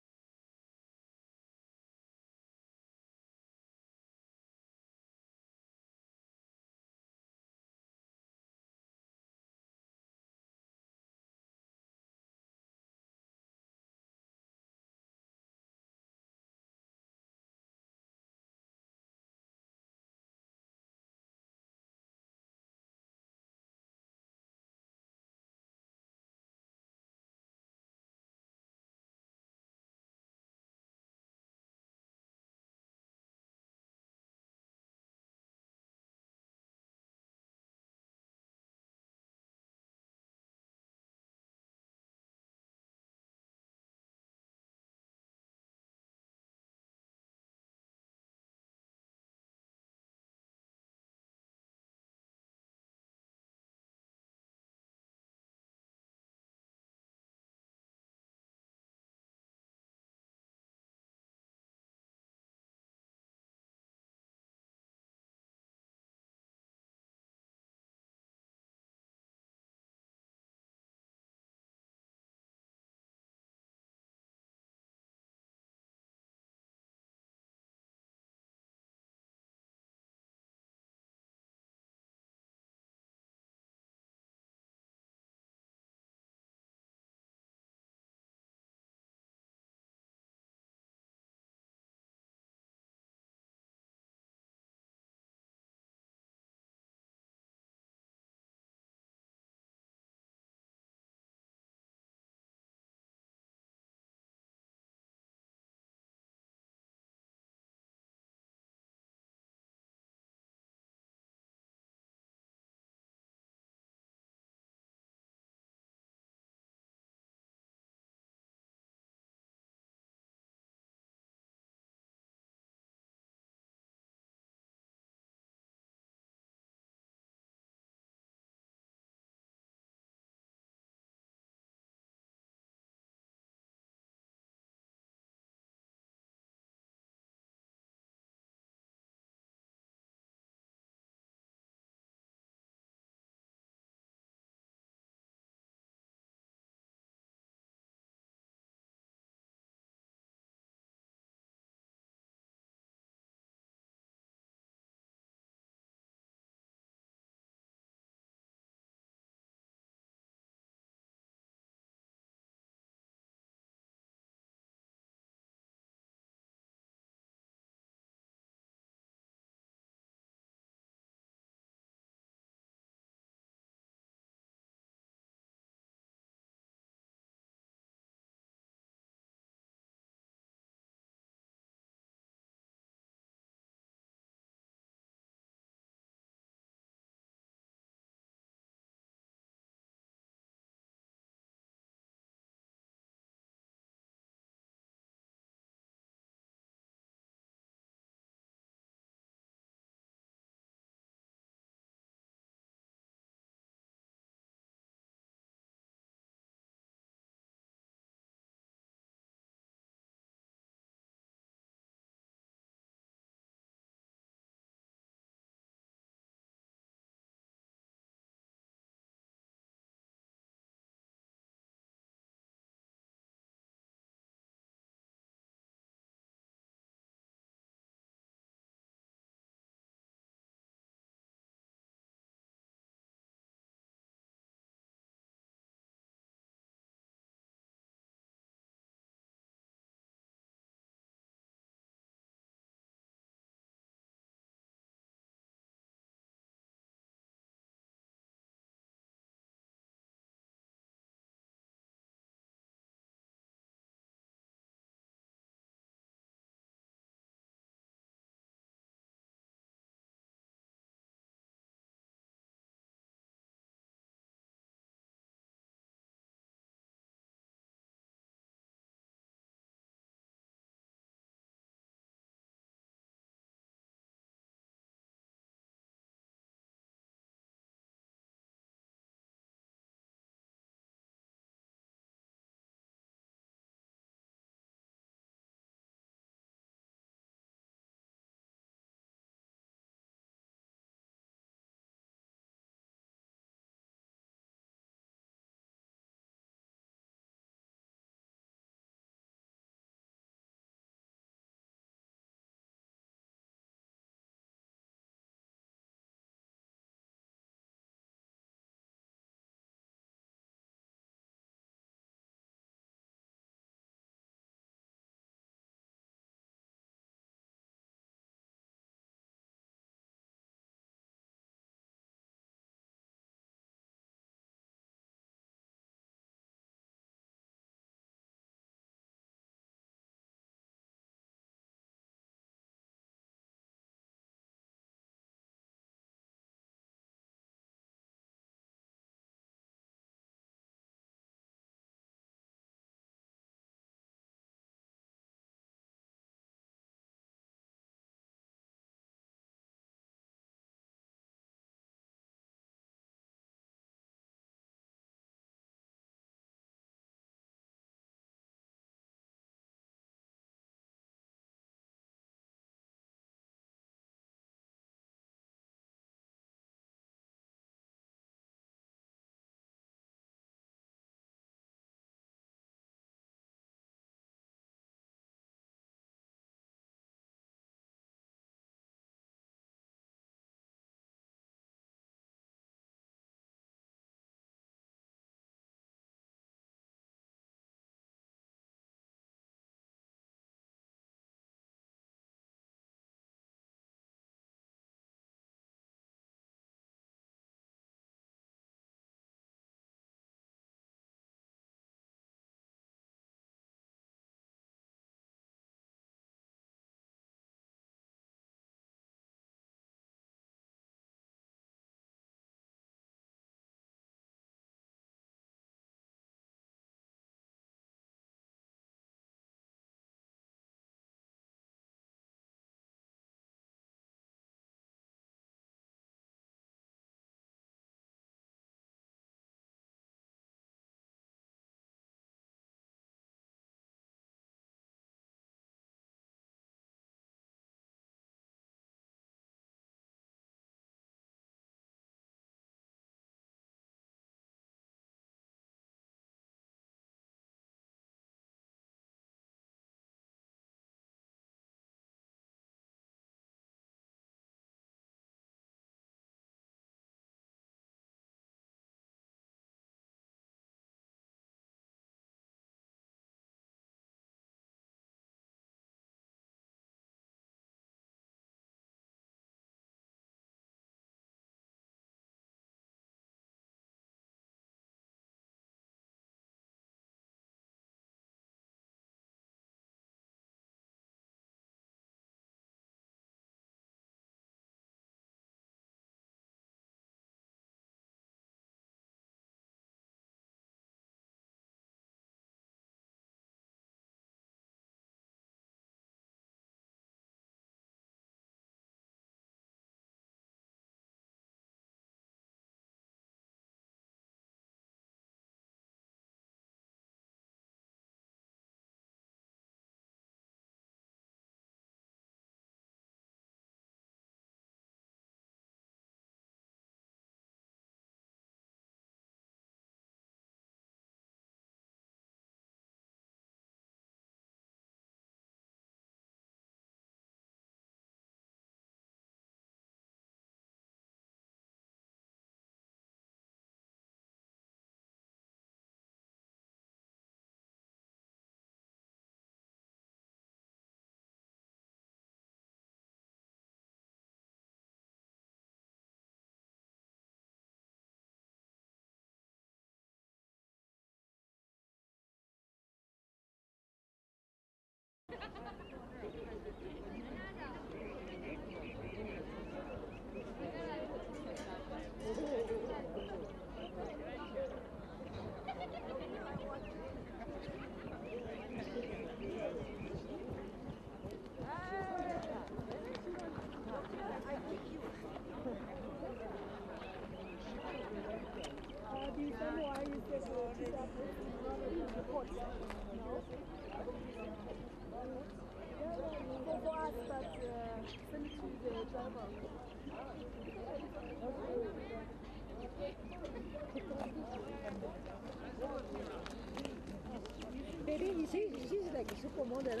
Baby, she's like a supermodel.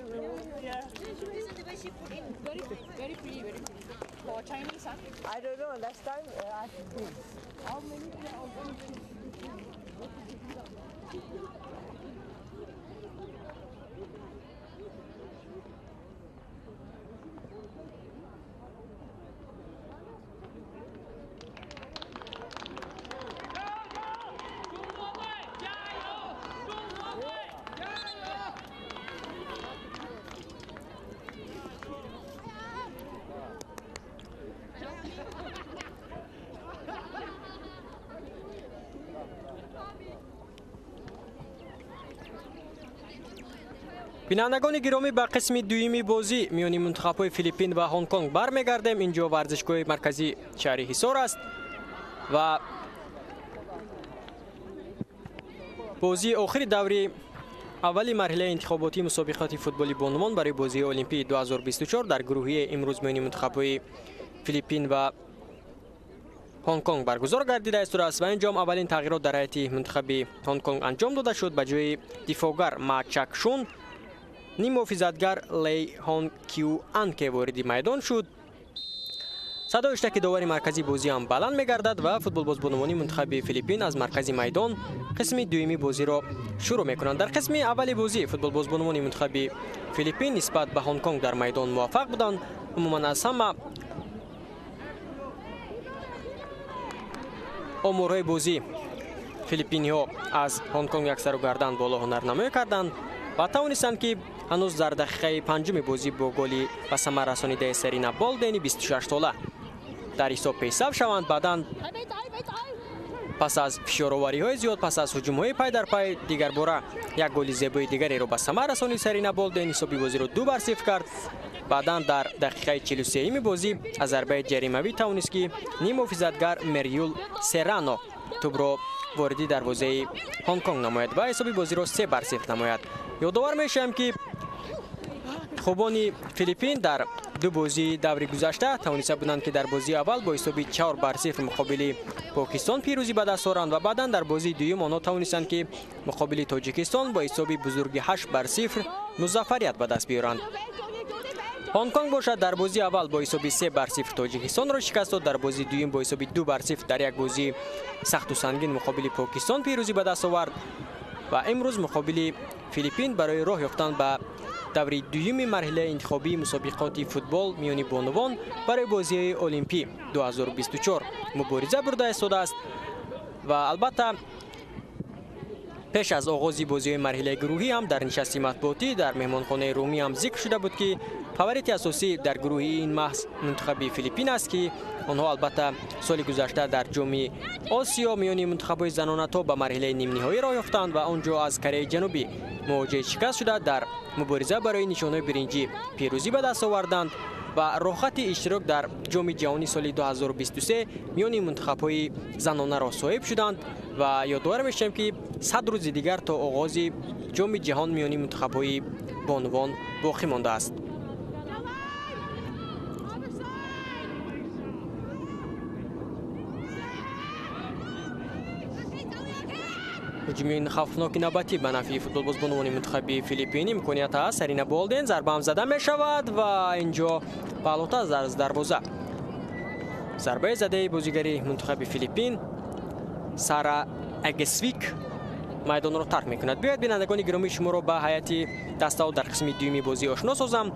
Yeah. Isn't the way she put in very, very pretty, very pretty. For Chinese, huh? I don't know. Last time I asked this. How many? Бинандагони гиромӣ, ба қисми дуюми бозӣ миёни мунтахабҳои Филиппин ва Ҳонконг бармегардем. Инҷо варзишгоҳи марказии шаҳри Ҳисор аст ва бозии охири даври аввали марҳилаи интихоботии мусобиқоти футболи бонувон барои бозии Олимпии 2024 дар гурӯҳи имрӯз миёни мунтахабҳои Филиппин ва Ҳонконг баргузор гардида истодааст ва инҷо аввалин тағйирот дар ҳайати мунтахаби Ҳонконг анҷом дода шуд. Ба ҷои дифоъгар Ма Чак Шун ниммуҳофизатгар Лей Хон Кю Ан ке вориди майдон шуд. Садои иштаки довари марказии бозӣ ҳам баланд мегардад ва футболбозбонувони мунтахаби Филиппин аз маркази майдон қисми дуюми бозиро шурӯъ мекунанд. Дар қисми аввали бозӣ футболбозбонувони мунтахаби Филиппин нисбат ба Ҳонконг дар майдон муваффақ буданд. Умуман аз ҳама оморҳои бозӣ филиппиниҳо аз Ҳонконг яксару гардан боло ҳунарнамоӣ карданд ва тавонистанд, ки ҳанӯз дар дақиқаи панҷуми бозӣ бо голи ба самар расонидаи Серина Болдени 26сола дар ҳисоб пешсаф шаванд. Баъдан пас аз фишоровариҳои зиёд, пас аз ҳуҷумҳои пай дар пай дигарбора як голи зебои дигареро ба самар расонид Серина Болден, ҳисоби бозиро 2-0 кард. Баъдан дар дақиқаи 43-юми бозӣ аз зарбаи ҷаримавӣ тавонист, ки ниммуҳофизатгар Мерюл Серрано тӯбро вориди дарвозаи Ҳонконг намояд ва ҳисоби бозиро 3-0 намояд. Ёдовар мешавем, ки хубони Филиппин дар ду бозии даври гузашта тавониста буданд, ки дар бозии аввал бо ҳисоби 4-0 муқобили Покистон пирӯзӣ ба даст оранд ва баъдан дар бозии дуюм онҳо тавонистанд, ки муқобили Тоҷикистон бо ҳисоби бузурги 8-0 музаффарият ба даст биёранд. Ҳонконг бошад дар бозии аввал бо ҳисоби 3-0 Тоҷикистонро шикаст дод, дар бозии дуюм бо ҳисоби 2-0 дар як бозии сахту сангин муқобили Покистон пирӯзӣ ба даст овард ва имрӯз муқобили Филиппин барои роҳ ёфтан ба даври дуюми марҳилаи интихобии мусобиқоти футбол миёни бонувон барои бозиҳои Олимпӣ 2024 мубориза бурда истодааст. Ва албатта пеш аз оғози бозиҳои марҳилаи гурӯҳӣ ҳам дар нишасти матбуотӣ дар меҳмонхонаи Румӣ ҳам зикр шуда буд, ки фаворити асосӣ дар гурӯҳи ин маҳз мунтахаби Филиппин аст, ки онҳо албатта соли гузашта дар ҷоми Осиё миёни мунтахабҳои занона то ба марҳилаи нимниҳоӣ роҳ ёфтанд ва он ҷо аз Кореяи Ҷанубӣ мувоҷиҳаи шикаст шуда дар мубориза барои нишонҳои биринҷӣ пирӯзӣ ба даст оварданд ва роҳхати иштирок дар ҷоми ҷаҳонӣ соли 2023 миёни мунтахабҳои занонаро соҳиб шуданд. Ва ёдовар мешавем, ки 100 рӯзи дигар то оғози ҷоми ҷаҳон миёни мунтахабҳои бонувон боқӣ мондааст. Ҳуҷуми хавфноки навбатӣ ба нафъи футболбозбонувони мунтахаби Филиппин имконият аст. Сарина Болден зарбаам зада мешавад ва инҷо паҳлӯта аз дарвоза. Зарбаи задаи бозигари мунтахаби Филиппин Сара Эгесвик майдонро тарк мекунад. Биёед, бинандагони гиромӣ, шуморо ба ҳайати дастаҳо дар қисми дуюми бозӣ ошно созам.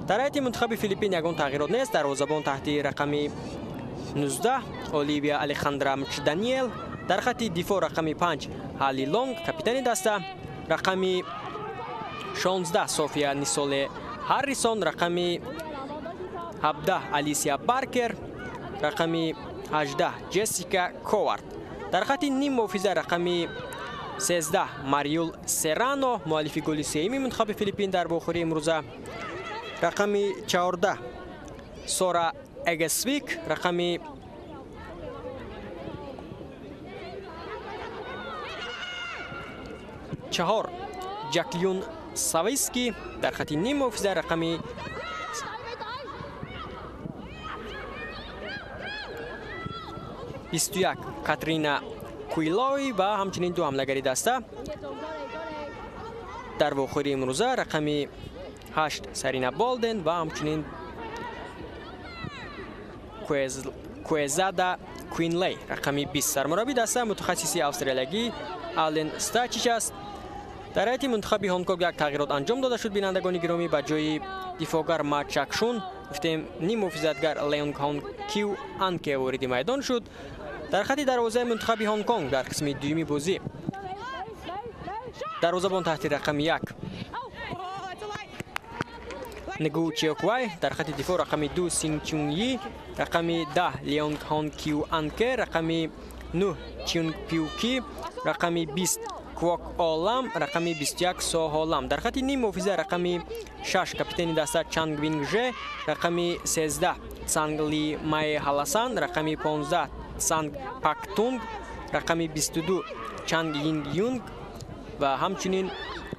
Дар ҳайати мунтахаби Филиппин ягон тағйирот нест. Дарвозабон таҳти рақами 19 Оливия Алехандра Мчданиел, дар хатти дифоъ рақами 5 Ҳали Лонг, капитани даста, рақами 16 София Нисоле Ҳаррисон, рақами 17 Алисия Баркер, рақами 18 Ҷессика Ковард. Дар хати ним муҳофиза рақами 13 Мариюл Серрано, муаллифи голи сеюми мунтахаби Филиппин дар вохӯрии имрӯза, рақами 14 Сора Эгесвик, рақами 4 Ҷаклюн Сависки, дар хати ним муҳофиза рақами 21 Катрина Куилой ва ҳамчунин ду ҳамлагари даста дар вохӯрии имрӯза рақами 8 Сарина Болден ва ҳамчунин Куэзада Куинлей, рақами 20. Сармурабби даста мутахассиси австралиягӣ Ален Стачич аст. Дар ҳайати мунтахаби Ҳонконг як тағйирот анҷом дода шуд, бинандагони гиромӣ. Ба ҷои дифоъгар Ма Чакшун гуфтем ним муҳофизатгар Леонг Хон Кю Анке вориди майдон шуд. Дар хати дарвозаи мунтахаби Ҳонконг дар қисми дуюми бозӣ дарвозабон таҳти рақами 1 Нгу Чиоквай, дар хати дифоъ рақами 2 Син Чун Йи, рақами 10 Леонг Хон Кю Анке, рақами 9 Чунг Пю Ки, рақами 20 Квок Олам, рақами 21 Со Холам. Дар хати ним муҳофиза рақами 6 капитени даста Чанг Винг Же, рақами 13 Цанг Ли Май Халасан, рақами 15 Цанг Пак Тунг, рақами 22 Чанг Йинг Юнг ва ҳамчунин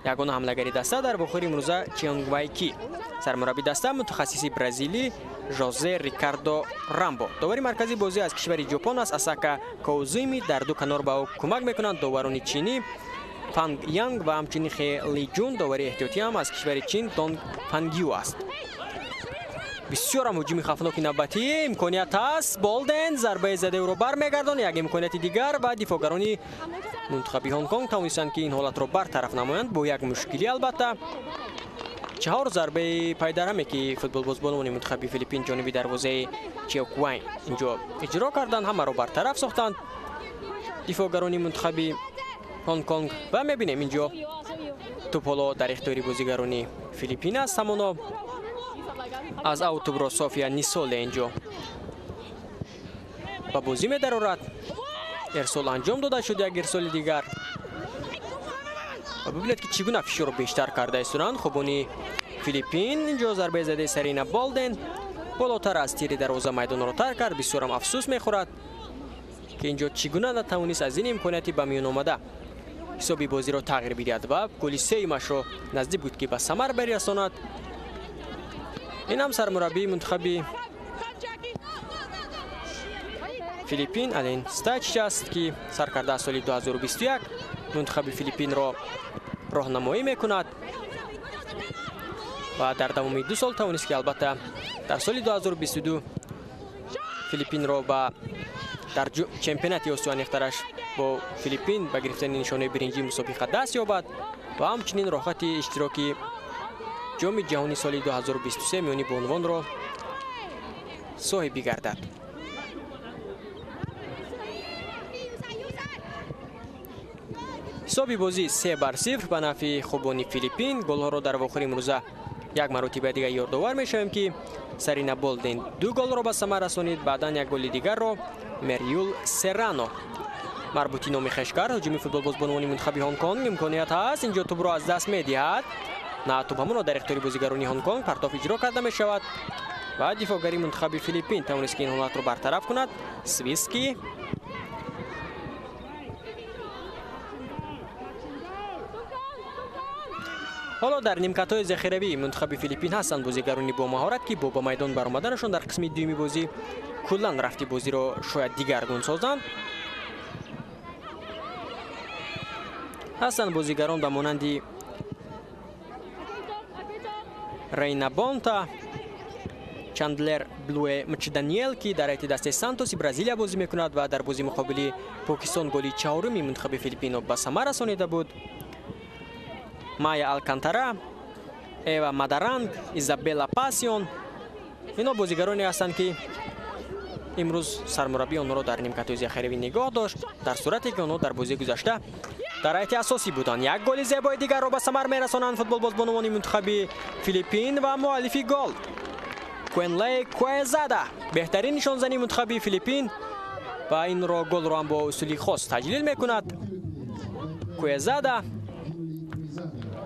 ягона ҳамлагари даста дар вохӯри имрӯза Чионг Вай Ки. Сармурабби даста мутахассиси бразилӣ Жозе Рикардо Рамбо. Довари марказии бозӣ аз кишвари Ҷопон аст Асака Коузуми. Дар ду канор ба ӯ кӯмак мекунанд доварони чинӣ Фанг Янг ва ҳамчунин Хе Ли Ҷун. Довари эҳтиётӣ ҳам аз кишвари Чин Донг Фангю аст. Бисёрам ҳуҷуми хавфноки навбатӣ, имконият ҳаст. Болден зарбаи задаи ӯро бармегардон, як имконияти дигар ва дифоъгарони мунтахаби Ҳонконг тавонистанд, ки ин ҳолатро бартараф намоянд бо як мушкилӣ. Албатта 4 зарбаи пайдарҳаме, ки футболбозбонони мунтахаби Филиппин ҷониби дарвозаи Чиоквайн инҷо иҷро карданд, ҳамаро бартараф сохтанд дифоъгарони мунтахаби Ҳонконг. Ва мебинем инҷо туп ҳоло дар ихтиёри бозигарони Филиппин аст. Ҳамоно аз ав тупро София Нисоле инҷо ба бозӣ медарорад. Ирсол анҷом дода шуд, як ирсоли дигар. Ва бибинед, ки чӣ гуна фишорро бештар карда истоданд хубони Филиппин. Инҷо зарбаи задаи Сарина Болден болотар аз тири дарвоза майдонро тарк кард. Бисёрам афсӯс мехӯрад, ки инҷо чӣ гуна натавонист аз ин имконияти ба миён омада ҳисоби бозиро тағйир бидиҳад ва голи сеюмашро наздик буд, ки ба самар бирасонад. Ин ҳам сармураббии мунтахаби Филиппин Ален Стачич аст, ки сар карда аз соли 2021 мунтахаби Филиппинро роҳнамоӣ мекунад ва дар давоми 2 сол тавонист, ки албатта дар соли 2022 Филиппинро ба дар чемпионати Осиё аниқтараш бо Филиппин ба гирифтани нишонаи биринҷии мусобиқа даст ёбад ва ҳамчунин роҳхати иштироки ҷоми ҷаҳони соли 2023 миёни бонувонро соҳиб бигардад. Ҳисоби бозӣ 3-0 ба нафъи хубони Филиппин. Голҳоро дар вохӯри имрӯза як маротиба дигар ёдовар мешавем, ки Сарина Болден 2 голро ба самар расонид, баъдан як голи дигарро Мерюл Серрано марбути номи хеш кард. Ҳуҷуми футболбозбонони мунтахаби Ҳонконг, имконият ҳаст, инҷо тӯбро аз даст медиҳад. На, тӯб ҳамоно дар ихтиёри бозигарони Ҳонконг партоф иҷро карда мешавад ва дифоъгари мунтахаби Филиппин тавонист, ки ин ҳолатро бартараф кунад. Свиски ҳоло дар нимкатҳои захиравии мунтахаби Филиппин ҳастанд бозигарони бомаҳорат, ки бо ба майдон баромаданашон дар қисми дуюми бозӣ куллан рафти бозиро шояд дигаргун созанд. Ҳастанд бозигарон ба монанди Рейна Бонта, Чандлер Блуэ Мчданиел, ки дар ҳайати дастаи Сантоси Бразилия бозӣ мекунад ва дар бозии муқобили Покистон голи чаҳоруми мунтахаби Филиппинро ба самар расонида буд. Майя Алкантара, Эва Мадаранг, Изабелла Пасион. Ино бозигароне ҳастанд, ки имрӯз сармураббӣ онҳоро дар нимкатҳои захиравӣ нигоҳ дошт, дар сурате ки онҳо дар бозии гузашта Дар ҳайати асосӣ буданд. Як голи зебои дигарро ба самар мерасонанд футболбозбонувони мунтахаби Филиппин ва муаллифи гол Куенлей Куэзада, беҳтарин нишонзани мунтахаби Филиппин ва инро голро ҳам бо усули хос таҷлил мекунад. Куэзада.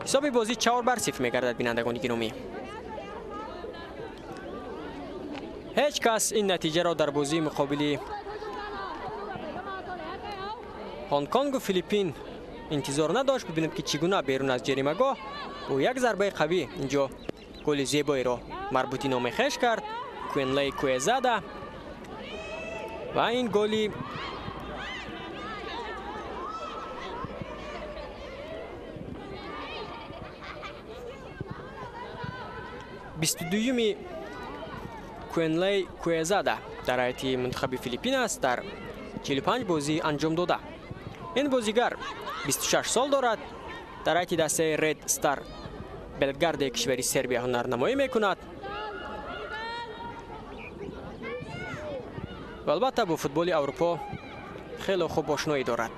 Ҳисоби бозӣ 4-0 мегардад, бинандагони гиромӣ. Ҳеҷ кас ин натиҷаро дар бозии муқобили Ҳонконгу Филиппин интизор надошт. Бибинем, ки чӣ гуна берун аз ҷаримагоҳ бо як зарбаи қавӣ инҷо голи зебоеро марбути номи хеш кард Куенлей Куэзада ва ин голи 22-юми Куенлей Куэзада дар ҳайати мунтахаби Филиппин аст дар 45 бозӣ анҷом дода. Ин бозигар 26 сол дорад, дар ҳайати дастаи Ред Стар Белгарде кишвари Сербия ҳунарнамоӣ мекунад ва албатта бо футболи Аврупо хеле хуб ошноӣ дорад.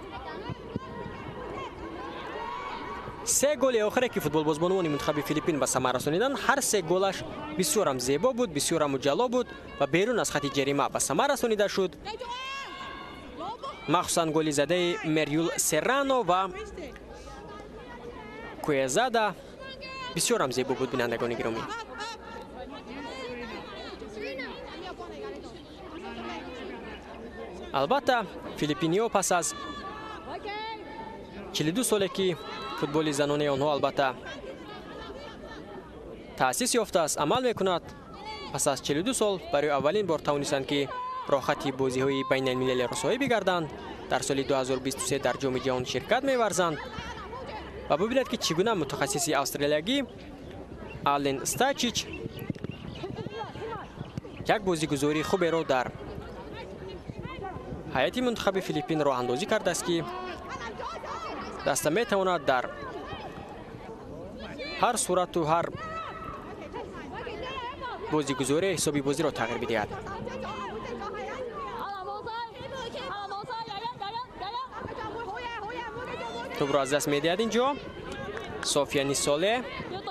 Се голи охире, ки футболбозбонувони мунтахаби Филиппин ба самар расониданд, ҳар се голаш бисёрам зебо буд, бисёрам муҷалло буд ва берун аз хати ҷарима ба самар расонида шуд. Махсусан голи задаи Мерюл Серрано ва Куэзада бисёрам зебо буд, бинандагони гиромӣ. Албатта, филиппиниҳо пас аз 42 соле, ки футболи занонаи онҳо албатта таъсис ёфтааст, амал мекунад, пас аз 42 сол барои аввалин бор тавонистанд, ки роҳхати бозиҳои байналмилалиро соҳиб бигарданд. Дар соли 2023 дар Ҷоми ҷаҳон ширкат меварзанд ва бибинед, ки чӣ гуна мутахассиси австралиягӣ Ален Стачич як бозигузории хуберо дар ҳайати мунтахаби Филиппин роҳандозӣ кардааст, ки даста метавонад дар ҳар сурату ҳар бозигузорӣ ҳисоби бозиро тағйир бидиҳад. Тӯбро аз даст медиҳад инҷо София Нисоле,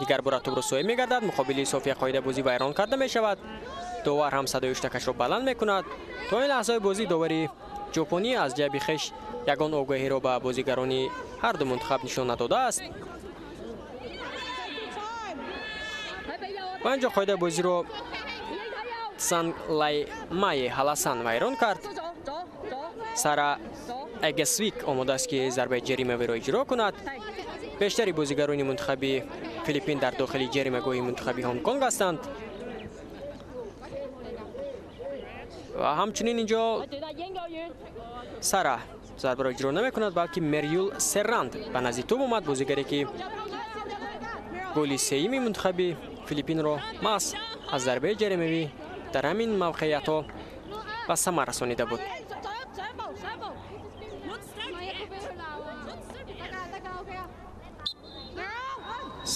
дигар бора тӯбро соҳиб мегардад. Муқобили София қоида бозӣ вайрон карда мешавад. Довар ҳам садои ҳуштакашро баланд мекунад. То ин лаҳзаи бозӣ довари ҷопонӣ аз ҷайби хеш ягон огоҳиро ба бозигарони ҳар ду мунтахаб нишон надодааст. Ва инҷо қоидаи бозиро Цанг Лай Май Ҳаласан вайрон кард. Сара Эгесвик омода аст, ки зарбаи ҷаримавиро иҷро кунад. Бештари бозигарони мунтахаби Филиппин дар дохили ҷаримагоҳи мунтахаби Ҳонконг ҳастанд. Ва ҳамчунин инҷо Сара зарбаро иҷро намекунад, балки Мерюл Серранд ба назди тӯб омад, бозигаре, ки голи сеюми мунтахаби Филиппинро маҳз аз зарбаи ҷаримавӣ дар ҳамин мавқеиятҳо ба самар расонида буд.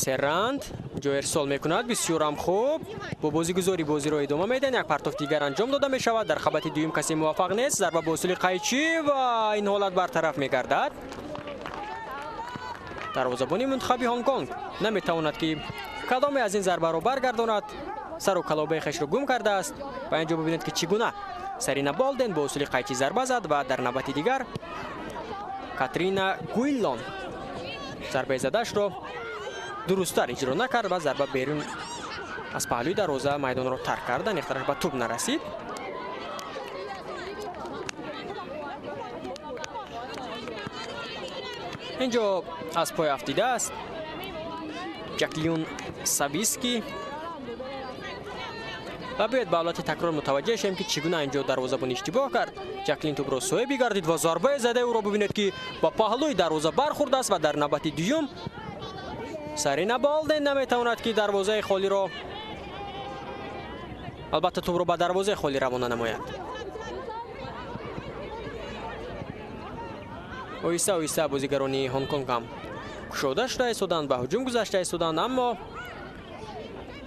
Серранд ҷо ирсол мекунад, бисёрам хуб. Бо бозигузорӣ бозиро идома медиҳанд. Як партоф дигар анҷом дода мешавад. Дар қабати дуюм касе муваффақ нест. Зарба бо усули қайчӣ ва ин ҳолат бартараф мегардад. Дарвозабони мунтахаби Ҳонконг наметавонад, ки кадоме аз ин зарбаро баргардонад. Сару калобаи хешро гум кардааст. Ва инҷо бибинед, ки чӣ гуна Сарина Болден бо усули қайчӣ зарба зад ва дар навбати дигар Катрина Гуиллон зарбаи задаашро дурусттар иҷро накард ва зарба берун аз паҳлӯи дарвоза майдонро тарк карда, нехтараш ба тӯб нарасид. Инҷо аз пой афтидааст Ҷаклюн Сависки ва биёед ба ҳолати такрор мутаваҷҷеҳ шавем, ки чӣ гуна инҷо дарвозабон иштибоҳ кард. Ҷаклин тӯбро соҳиб бигардид ва зарбаи задаи ӯро бибинед, ки ба паҳлӯи дарвоза бархӯрдааст ва дар навбати дуюм Сарина Болден наметавонад, ки дарвозаи холиро, албатта тӯбро ба дарвозаи холӣ равона намояд. Оҳиста оҳиста бозигарони Ҳонконг ҳам кушода шуда истоданд, ба ҳуҷум гузашта истоданд, аммо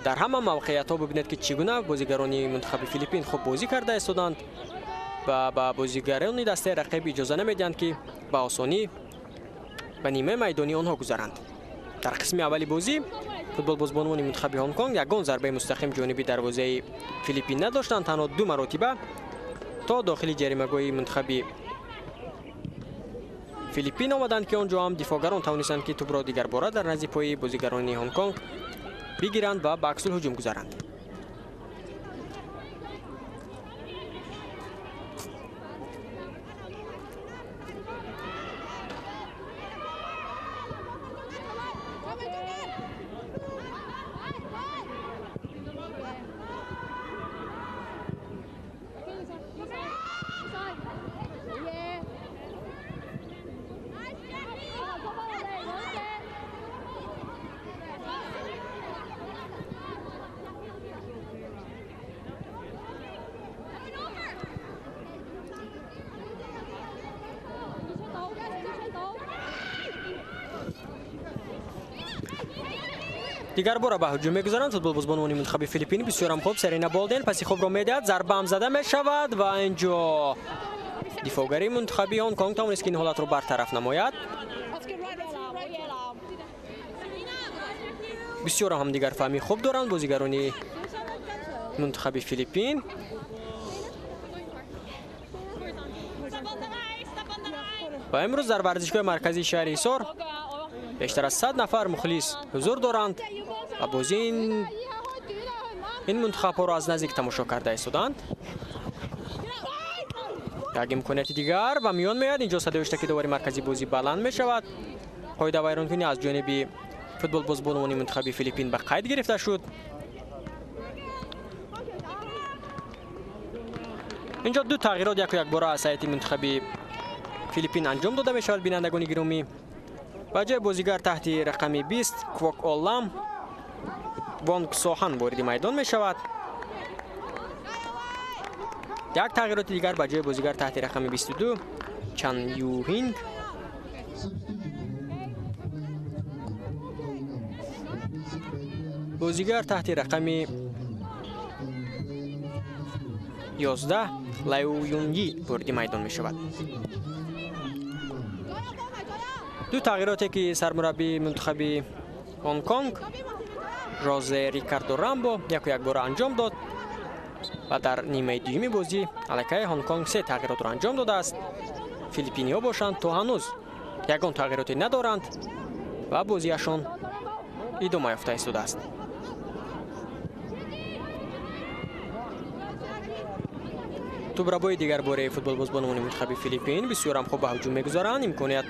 дар ҳама мавқеиятҳо бибинед, ки чӣ гуна бозигарони мунтахаби Филиппин хуб бозӣ карда истоданд ва ба бозигарони дастаи рақиб иҷоза намедиҳанд, ки ба осонӣ ба нимаи майдони онҳо гузаранд. Дар қисми аввали бозӣ футболбозбонони мунтахаби Ҳонконг ягон зарбаи мустақим ҷониби дарвозаи Филиппин надоштанд, танҳо ду маротиба то дохили ҷаримагоҳи мунтахаби Филиппин омаданд, ки он ҷо ҳам дифоъгарон тавонистанд, ки тӯбро дигарбора дар назди пои бозигарони Ҳонконг бигиранд ва ба аксулҳуҷум гузаранд. Дигар бора ба ҳуҷум мегузаранд футболбозбонони мунтахаби Филиппин. Бисёрам хуб Серена Болден паси хубро медиҳад, зарба ҳам зада мешавад ва инҷо дифоъгари мунтахаби Ҳонконг тавонист, ки ин ҳолатро бартараф намояд. Бисёр ҳам дигарфаҳмии хуб доранд бозигарони мунтахаби Филиппин. Ва имрӯз дар варзишгоҳи марказии шаҳри Ҳисор бештар аз 100 нафар мухлис ҳузур доранд ва бозии ин мунтахабҳоро аз наздик тамошо карда истоданд. Як имконияти дигар ба миён меояд. Инҷо садои ҳуштаки довари марказии бозӣ баланд мешавад. Қоидавайронкунӣ аз ҷониби футболбозбонони мунтахаби Филиппин ба қайд гирифта шуд. Инҷо ду тағйирот яку якбора аз ҳайати мунтахаби Филиппин анҷом дода мешавад. Бинандагони гиромӣ, ба ҷои бозигар таҳти рақами 20 Квок Олам Вонг Сохан вориди майдон мешавад. Як тағйироти дигар ба ҷои бозигар таҳти рақами 22 Чан Юҳинг. Бозигар таҳти рақами 11 Лаю Юнги вориди майдон мешавад. Ду тағйироте ки сармураббии мунтахаби Ҳонконг Жозе Рикардо Рамбо яку якбора анҷом дод ва дар нимаи дуюми бозӣ аллакай Ҳонконг се тағйиротро анҷом додааст. Филиппиниҳо бошанд то ҳанӯз ягон тағйироте надоранд ва бозиашон идома ёфта истодааст. Тӯбрабои дигар бораи футболбозбонони мунтахаби Филиппин бисёрам хуб ба ҳуҷум мегузаранд. Имконият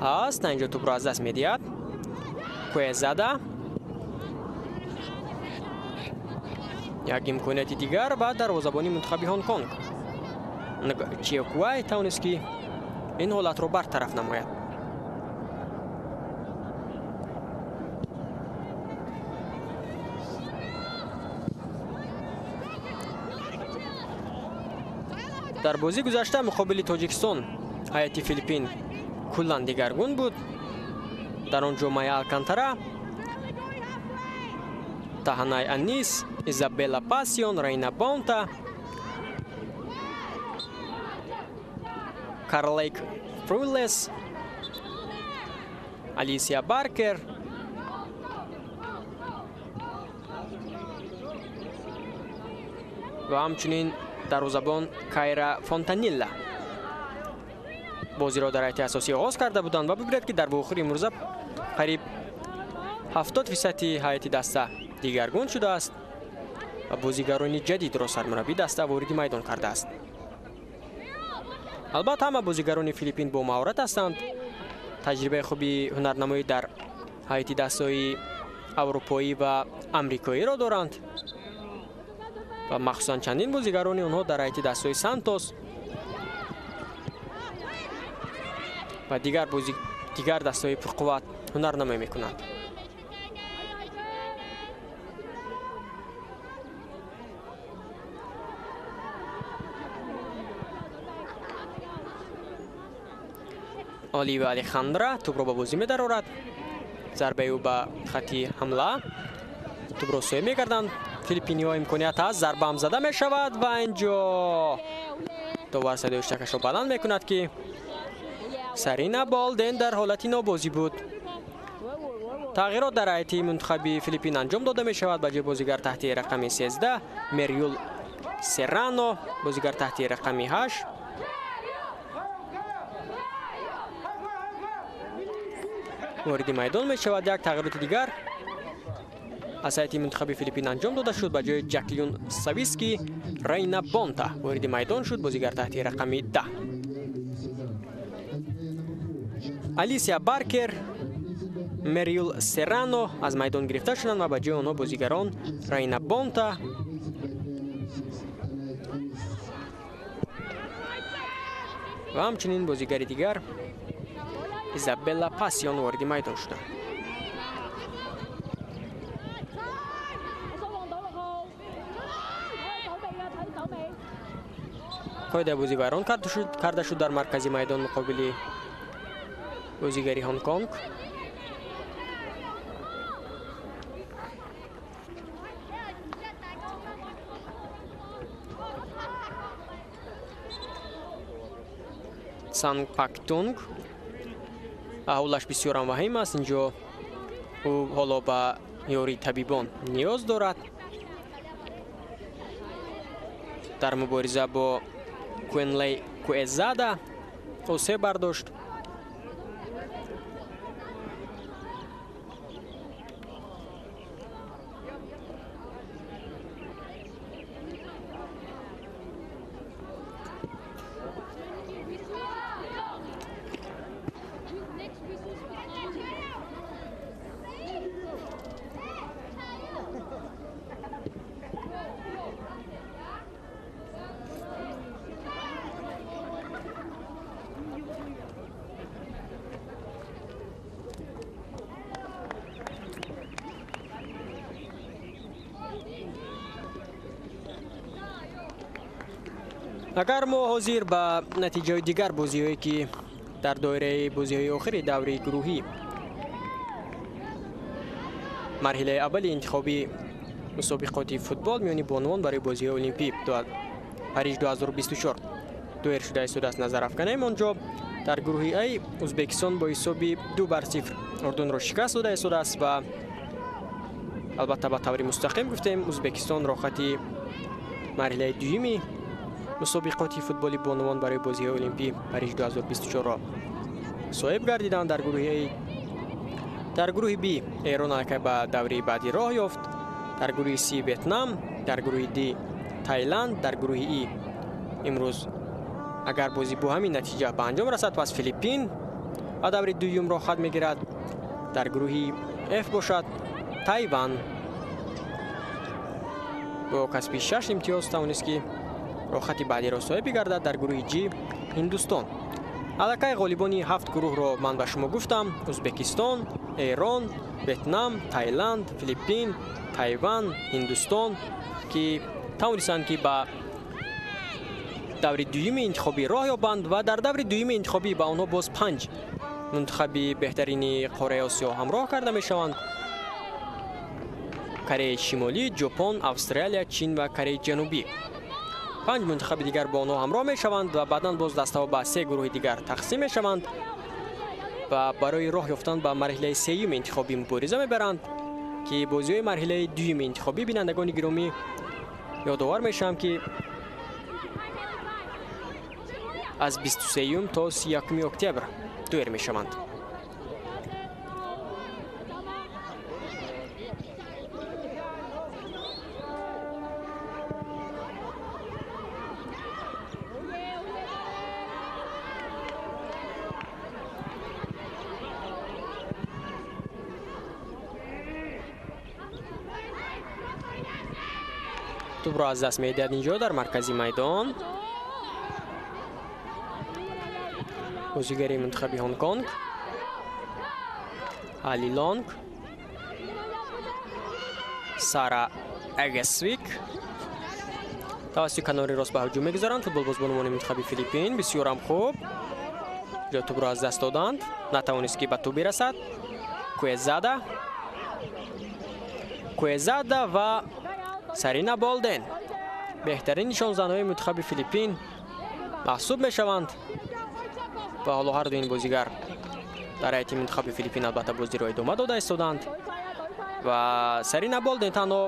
ҳаст, инҷо тӯбро аз даст медиҳад Куэзада. Як имконияти дигар ба дарвозабони мунтахаби Ҳонконг Чиокуай тавонист, ки ин ҳолатро бартараф намояд. Дар бозӣ гузашта муқобили Тоҷикистон ҳайати Филиппин куллан дигаргун буд. Дар он ҷо Майя Алкантара, Таҳанай Анис, Изабелла Пасион, Рейна Бонта, Карлейк Фрулес, Алисия Баркер ва ҳамчунин дарвозабон Кайра Фонтанилла бозиро дар ҳайати асосӣ оғоз карда буданд ва бибинед, ки дар вохӯри имрӯза қариб 70% ҳайати даста дигаргун шудааст ва бозигарони ҷадидро сармураббии даста вориди майдон кардааст. Албатта ҳама бозигарони Филиппин бо маҳорат ҳастанд. Таҷрибаи хуби ҳунарнамоӣ дар ҳайати дастаҳои аврупоӣ ва амрикоиро доранд ва махсусан чандин бозигарони онҳо дар ҳайати дастаҳои Сантос ва дигар дастаҳои пурқувват ҳунарнамоӣ мекунанд. Оливия Алехандра тӯбро ба бозӣ медарорад. Зарбаи ӯ ба хати ҳамла. Тӯбро сӯя мегарданд. Филиппиниҳо имконият ҳаст, зарба ҳам зада мешавад ва инҷо довар садои ҳуштакашро баланд мекунад, ки Сарина Болден дар ҳолати нобозӣ буд. Тағйирот дар ҳайати мунтахаби Филиппин анҷом дода мешавад. Ба ҷои бозигар таҳти рақами 13 Мерюл Серрано, бозигар таҳти рақами 8 вориди майдон мешавад. Як тағйироти дигар аз ҳайати мунтахаби Филиппин анҷом дода шуд. Ба ҷои Ҷаклюн Сависки Рейна Бонта вориди майдон шуд, бозигар таҳти рақами 10. Алисия Баркер, Мерюл Серрано аз майдон гирифта шуданд ва ба ҷои онҳо бозигарон Рейна Бонта ва ҳамчунин бозигари дигар Изабелла Пассион вориди майдон шуданд. Қоидаи бозӣ вайрон карда шуд дар маркази майдон муқобили бозигари Ҳонконг. Цанг Пактунг аҳволаш бисёрам ваҳим аст. Инҷо ӯ ҳоло ба ёрии табибон ниёз дорад. Дар мубориза бо Куенлей Куэзада осеб бардошт. Агар мо ҳозир ба натиҷаҳои дигар бозиҳое ки дар доираи бозиҳои охири даври гурӯҳӣ марҳилаи аввали интихобии мусобиқоти футбол миёни бонувон барои бозиҳои олимпӣ Париж 2024 доир шуда истодааст назар афканем, онҷо дар гурӯҳи А Ӯзбекистон бо ҳисоби 2-0 Урдунро шикаст дода истодааст ва албатта ба таври мустақим гуфтем Ӯзбекистон роҳхати марҳилаи дуюми мусобиқоти футболи бонувон барои бозиҳои олимпӣ Париж 2024-ро соҳиб гардиданд. Дар гурӯҳи Б Эрон аллакай ба даври баъдӣ роҳ ёфт. Дар гурӯҳи С Ветнам, дар гурӯҳи Д Таиланд, дар гурӯҳи И имрӯз агар бозӣ бо ҳамин натиҷа ба анҷом расад, пас Филиппин ба даври дуюм роҳхат мегирад. Дар гурӯҳи Ф бошад Тайван бо касби 6 имтиёз тавонист ки роҳхати баъдиро соҳиб бигардад. Дар гурӯҳи Ҷ Ҳиндустон. Аллакай ғолибони 7 гурӯҳро ман ба шумо гуфтам: Ӯзбекистон, Эрон, Ветнам, Таиланд, Филиппин, Тайван, Ҳиндустон, ки тавонистанд ки ба даври дуюми интихобӣ роҳ ёбанд ва дар даври дуюми интихобӣ ба онҳо боз 5 мунтахаби беҳтарини қораи Осиё ҳамроҳ карда мешаванд: Кореяи Шимолӣ, Ҷопон, Австралия, Чин ва Кореяи Ҷанубӣ. 5 мунтахаби дигар бо онҳо ҳамроҳ мешаванд ва баъдан боз дастаҳо ба 3 гурӯҳи дигар тақсим мешаванд ва барои роҳ ёфтан ба марҳилаи сеюми интихобӣ мубориза мебаранд, ки бозиҳои марҳилаи дуюми интихобӣ, бинандагони гиромӣ, ёдовар мешавам ки аз 23 то 31 октябр доир мешаванд. Тӯбро аз даст медиҳад инҷо дар маркази майдон бозигари мунтахаби Ҳонконг Али Лонг, Сара Эгесвик тавассути канори рост ба ҳуҷум мегузаранд. Футболбозбонумони мунтахаби Филиппин бисёрам хуб ҷо тӯбро аз даст доданд, натавонист ки ба тӯб бирасад. Куэзада ва Сарина Болден беҳтарин нишонзанҳои мунтахаби Филиппин маҳсуб мешаванд. Ва ҳоло ҳар ду ин бозигар дар ҳайати мунтахаби Филиппин албатта бозиро идома дода истоданд ва Сарина Болден танҳо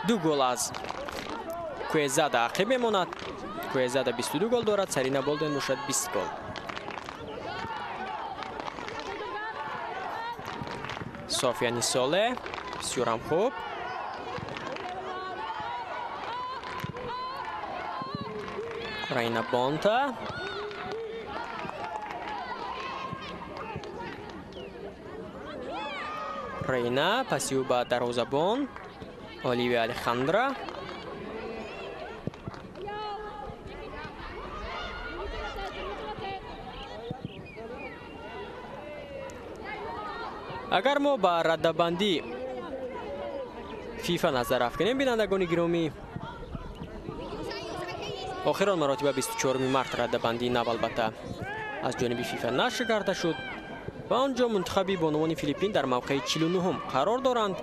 ду гол аз Куезада ақиб мемонад. Куезада 22 гол дорад, Сарина Болден бошад 20 гол. София Нисоле бисёрам хуб. Райна Бонта. Рейна паси ӯ ба дарвозабон Оливия Алехандра. Агар мо ба раддабандӣ ФИФА назар афканем, бинандагони гиромӣ, охирон маротиба 24 март раддабандии нав албатта аз ҷониби ФИФА нашр карда шуд ва он ҷо мунтахаби бонувони Филиппин дар мавқеи 49 қарор доранд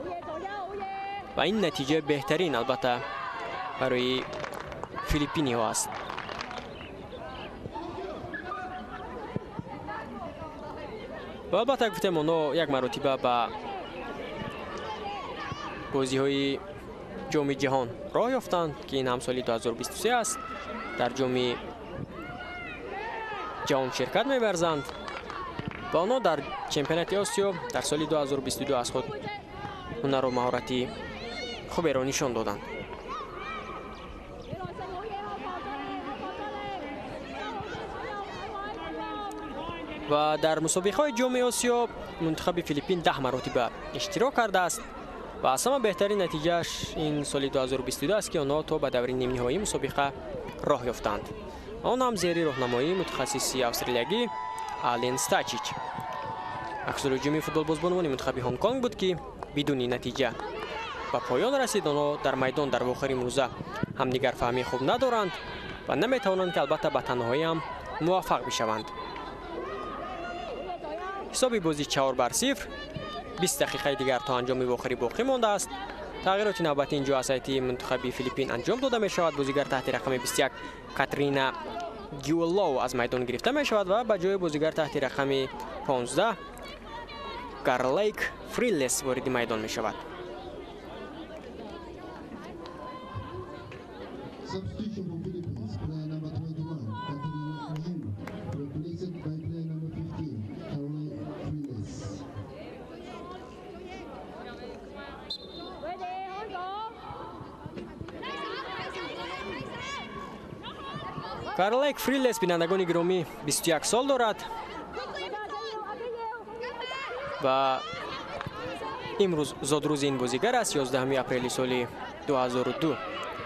ва ин натиҷа беҳтарин албатта барои филиппиниҳо аст. Ва албатта гуфтем, онҳо як маротиба ба бозиҳои ҷоми ҷаҳон роҳ ёфтанд, ки ин ҳам соли 2023 аст. Дар ҷоми ҷаҳон ширкат меварзанд ва онҳо дар чемпионати Осиё дар соли 2022 аз худ ҳунару маҳорати хуберо нишон доданд. Ва дар мусобиқаҳои ҷоми Осиё мунтахаби Филиппин 10 маротиба иштирок кардааст ва аз ҳама беҳтарин натиҷааш ин соли 2022 аст, ки онҳо то ба даври нимниҳоии мусобиқа роҳ ёфтанд. Он ҳам зери роҳнамоии мутахассиси австралиягӣ Ален Стачич. Аксулҳуҷуми футболбозбонувони мунтахаби Ҳонконг буд, ки бидуни натиҷа ба поён расид. Онҳо дар майдон дар вохӯри имрӯза ҳамдигарфаҳмии хуб надоранд ва наметавонанд, ки албатта ба танҳоӣ ҳам муваффақ бишаванд. Ҳисоби бозӣ 4-0. 20 дақиқаи дигар то анҷоми вохӯрӣ боқӣ мондааст. Тағйироти навбатӣ инҷо аз ҳайати мунтахаби Филиппин анҷом дода мешавад. Бозигар таҳти рақами 21 Катрина Гюллоу аз майдон гирифта мешавад ва ба ҷои бозигар таҳти рақами 15 Гарлейк Фриллес вориди майдон мешавад. Карлейк Фриллес, бинандагони гиромӣ, 21 сол дорад ва имрӯз зодрӯзи ин бозигар аст. 11 апрели соли 2002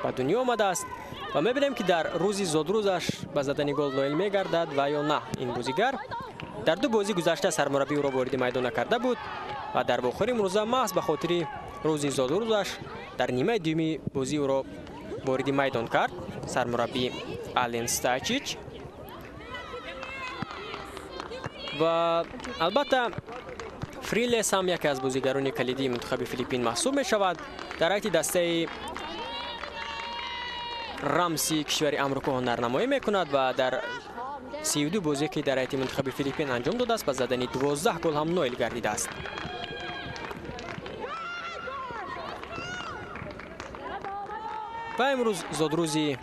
ба дунё омадааст ва мебинем, ки дар рӯзи зодрӯзаш ба задани гол ноил мегардад ва ё на. Ин бозигар дар ду бозӣ гузашта сармураббӣ ӯро вориди майдон накарда буд ва дар вохӯри имрӯза маҳз ба хотири рӯзи зодрӯзаш дар нимаи дуюми бозӣ ӯро вориди майдон кард сармураббӣ Ален Стачич. Ва албатта Фрилес ҳам яке аз бозигарони калидии мунтахаби Филиппин маҳсуб мешавад. Дар ҳайати дастаи рамси кишвари Амрико ҳунарнамоӣ мекунад ва дар 32 бозие, ки дар ҳайати мунтахаби Филиппин анҷом додааст, ба задани 12 гол ҳам ноил гардидааст. Ва имрӯз зодрӯзи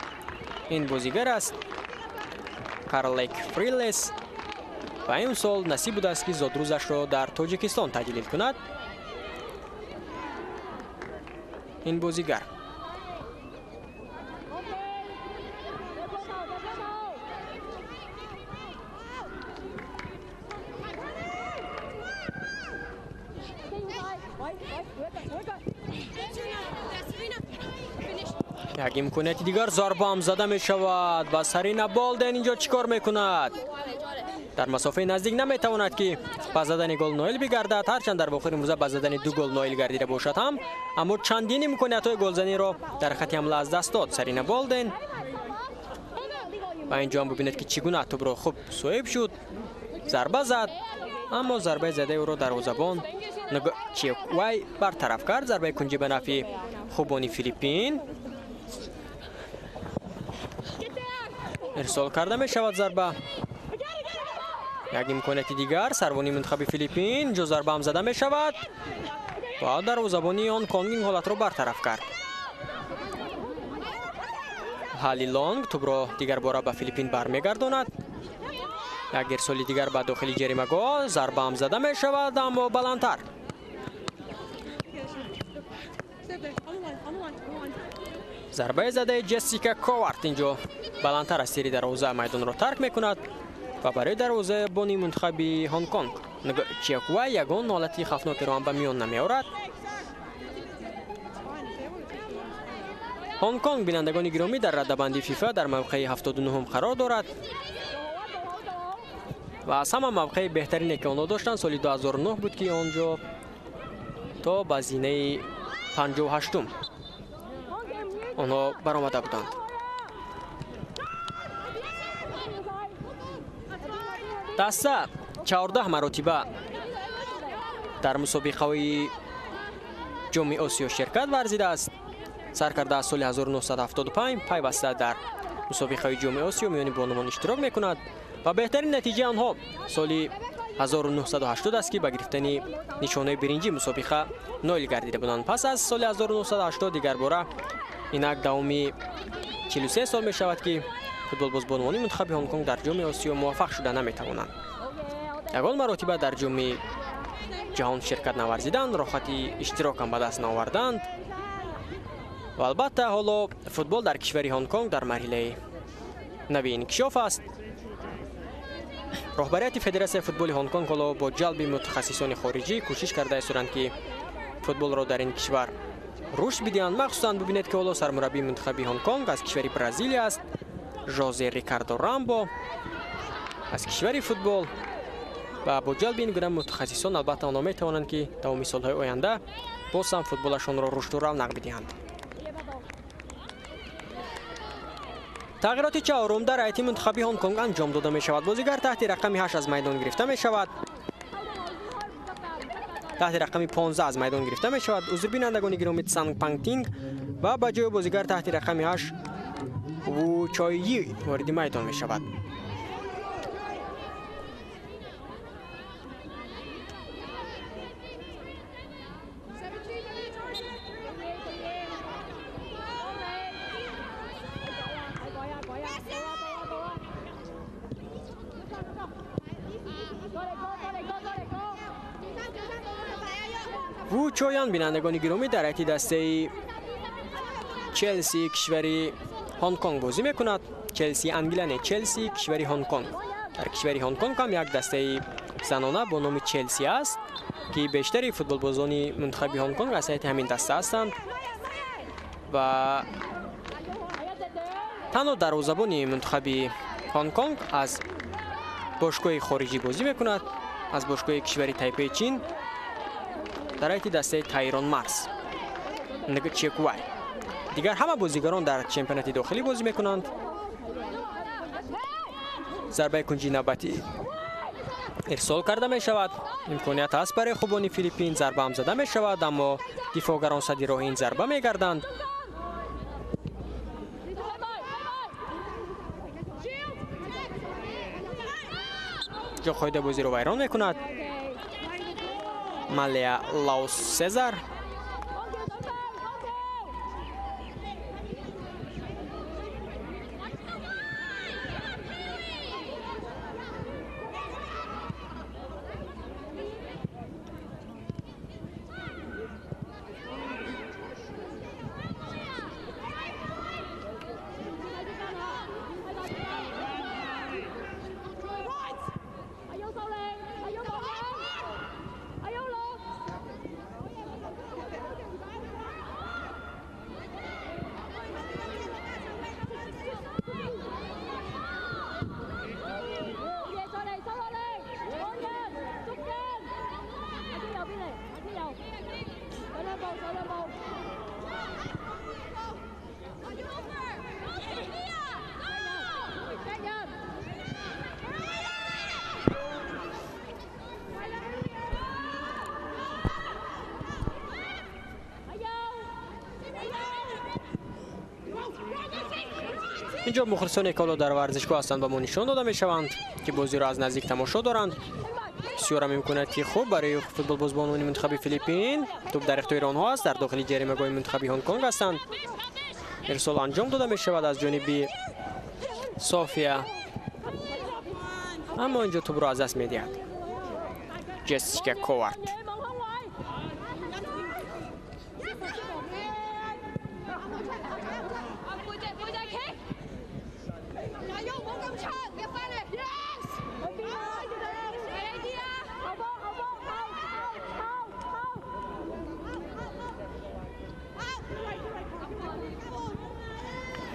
ин бозигар аст, Карлейк Фрилес, ва имсол насиб будааст, ки зодрӯзашро дар Тоҷикистон таҷлил кунад ин бозигар. Як имконияти дигар, зарба ҳам зада мешавад ва Сарина Болден инҷо чӣ кор мекунад? Дар масофаи наздик наметавонад, ки ба задани гол ноил бигардад. Ҳарчанд дар вохӯри имрӯза ба задани ду гол ноил гардида бошад ҳам, аммо чандин имкониятҳои голзаниро дар хати ҳамла аз даст дод Сарина Болден. Ва инҷо ҳам бибинед, ки чӣ гуна тӯбро хуб соҳиб шуд, зарба зад, Аммо зарбаи задаи ӯро дарвозабон Чеквай бартараф кард. Зарбаи кунҷӣ ба нафъи хубони Филиппин. Ирсол карда мешавад зарба. Як имконияти дигар сарвони мунтахаби Филиппин. Инҷо зарба ҳам зада мешавад ва дарвозабони Ҳонконг ин ҳолатро бартараф кард. Ҳали Лонг тӯбро дигарбора ба Филиппин бармегардонад. Як ирсоли дигар ба дохили ҷаримагоҳ, зарба ҳам зада мешавад, аммо баландтар. Зарбаи задаи Ҷессика Ковард инҷо баландтар аз сири дарвоза майдонро тарк мекунад ва барои дарвозабони мунтахаби Ҳонконг Чеквай ягон ҳолати хавфнокеро ҳам ба миён намеорад. Ҳонконг, бинандагони гиромӣ, дар раддабандии ФИФА дар мавқеи 79 қарор дорад ва аз ҳама мавқеи беҳтарине ки онҳо доштанд соли 2009 буд, ки он ҷо то ба зинаи 58 онҳо баромада буданд. Даста 14 маротиба дар мусобиқаҳои ҷоми Осиё ширкат варзидааст. Сар карда аз соли 1975 пайваста дар мусобиқаҳои ҷоми Осиё миёни бонувон иштирок мекунад ва беҳтарин натиҷаи онҳо соли 1980 аст, ки ба гирифтани нишонаи биринҷӣ мусобиқа ноил гардида буданд. Пас аз соли 1980 дигарбора инак давоми 43 сол мешавад, ки футболбозбонувони мунтахаби Ҳонконг дар ҷоми Осиё муваффақ шуда наметавонанд. Ягон маротиба дар ҷоми ҷаҳон ширкат наварзиданд, роҳати иштирокам ба даст наоварданд. Ва албатта ҳоло футбол дар кишвари Ҳонконг дар марҳилаи нави инкишоф аст. Роҳбарияти Федератсияи футболи Ҳонконг ҳоло бо ҷалби мутахассисони хориҷӣ кӯшиш карда истоданд, ки футболро дар ин кишвар рушд бидиҳанд. Махсусан бибинед, ки ҳоло сармураббии мунтахаби Ҳонконг аз кишвари Бразилия аст, Жозе Рикардо Рамбо аз кишвари футбол. Ва бо ҷалби ин гуна мутахассисон албатта онҳо метавонанд, ки давоми солҳои оянда боз ҳам футболашонро рушду равнақ бидиҳанд. Тағйироти чаҳорум дар ҳайати мунтахаби Ҳонконг анҷом дода мешавад. Бозигар таҳти рақами 8 аз майдон гирифта мешавад. Таҳти рақами 15 аз майдон гирифта мешавад. Узр, бинандагони гиромӣ, Цанг Пангтинг ва ба ҷои бозигар таҳти рақами 8 Ву Чойи вориди майдон мешавад. Ву Чоян, бинандагони гиромӣ, дар ҳайати дастаи Челси кишвари Ҳонконг бозӣ мекунад. Челси Англия не, Челси кишвари Ҳонконг. Дар кишвари Ҳонконг ҳам як дастаи занона бо номи Челси аст, ки бештари футболбозони мунтахаби Ҳонконг аз ҳайати ҳамин даста ҳастанд ва танҳо дарвозабони мунтахаби Ҳонконг аз бошгоҳи хориҷӣ бозӣ мекунад, аз бошгоҳи кишвари Тайпеи Чин дар ҳайати дастаи Тайрон Марс Чеквай. Дигар ҳама бозигарон дар чемпионати дохилӣ бозӣ мекунанд. Зарбаи кунҷи навбатӣ ирсол карда мешавад. Имконият ҳаст барои хубони Филиппин, зарба ҳам зада мешавад, аммо дифоъгарон сади роҳи ин зарба мегарданд. Ҷо қоида бозиро вайрон мекунад. Малея Лаус Сезар. Инҷо мухлисоне ки ҳоло дар варзишгоҳ ҳастанд ба мо нишон дода мешаванд, ки бозиро аз наздик тамошо доранд. Бисёрам имконияти хуб барои футболбозбонони мунтахаби Филиппин. Тӯб дар ихтиёри онҳо аст, дар дохили ҷаримагоҳи мунтахаби Ҳонконг ҳастанд. Ирсол анҷом дода мешавад аз ҷониби София, аммо инҷо тӯбро аз даст медиҳад Ҷессика Ковард.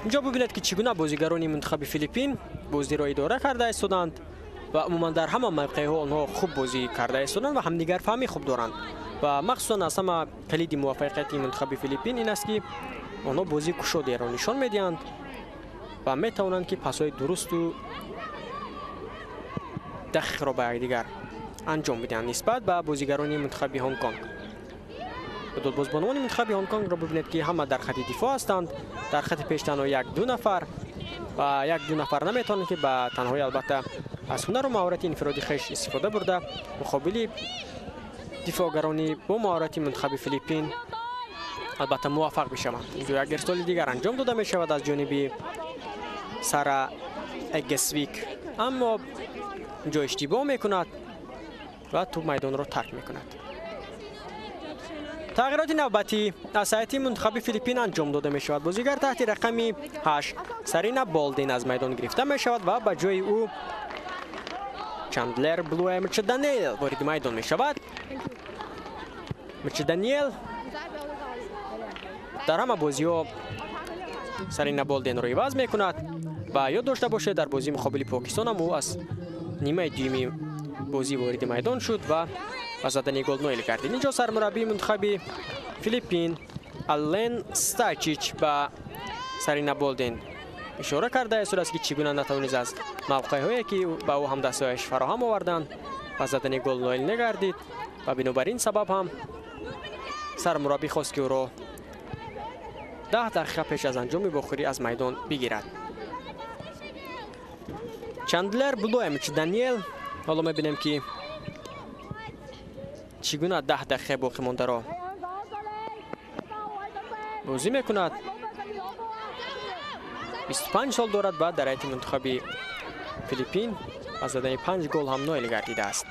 Инҷо бубинед, ки чӣ гуна бозигарони мунтахаби Филиппин бозиро идора карда истоданд ва умуман дар ҳама мавқеъҳо онҳо хуб бозӣ карда истоданд ва ҳамдигарфаҳмӣ хуб доранд. Ва махсусан аз ҳама калиди муваффақияти мунтахаби Филиппин ин аст, ки онҳо бозии кушодеро нишон медиҳанд ва метавонанд, ки пасҳои дурусту дақиқро ба якдигар анҷом бидиҳанд нисбат ба бозигарони мунтахаби Ҳонконг. Футболбозбонони мунтахаби Ҳонконгро бубинед, ки ҳама дар хати дифоъ ҳастанд. Дар хати пеш танҳо як-ду нафар ва як-ду нафар наметавонанд, ки ба танҳоӣ албатта аз ҳунару маҳорати инфиродӣ хеш истифода бурда муқобили дифоъгарони бо маҳорати мунтахаби Филиппин албатта муваффақ бишаванд. Инҷо як ирсоли дигар анҷом дода мешавад аз ҷониби Сара Эгесвик, аммо инҷо иштибоҳ мекунад ва тӯб майдонро тарк мекунад. Тағйироти навбатӣ аз ҳайати мунтахаби Филиппин анҷом дода мешавад. Бозигар таҳти рақами 8 Сарина Болдин аз майдон гирифта мешавад ва ба ҷои ӯ Чандлер Блуэ Мчеданиел вориди майдон мешавад. Мчеданиел дар ҳама бозиҳо Сарина Болдинро иваз мекунад ва ёд дошта бошед, дар бозии муқобили Покистон ҳам ӯ аз нимаи дуюми бозӣ вориди майдон шуд ва ба задани гол ноил гардид. Инҷо сармураббии мунтахаби Филиппин Аллен Стачич ба Сарина Болдин ишора карда истодааст, ки чӣ гуна натавонист аз мавқеъҳое, ки ба ӯ ҳамдастҳояш фароҳам оварданд, ба задани гол ноил нагардид ва бинобар ин сабаб ҳам сармураббӣ хост, ки ӯро 10 дақиқа пеш аз анҷоми вохӯрӣ аз майдон бигирад. Чандлер Блуэмч Даниел ҳоло мебинем, ки чӣ гуна 10 дақиқа боқӣ мондаро бозӣ мекунад. 25 сол дорад ва дар ҳайати мунтахаби Филиппин аз задани 5 гол ҳам ноил гардидааст.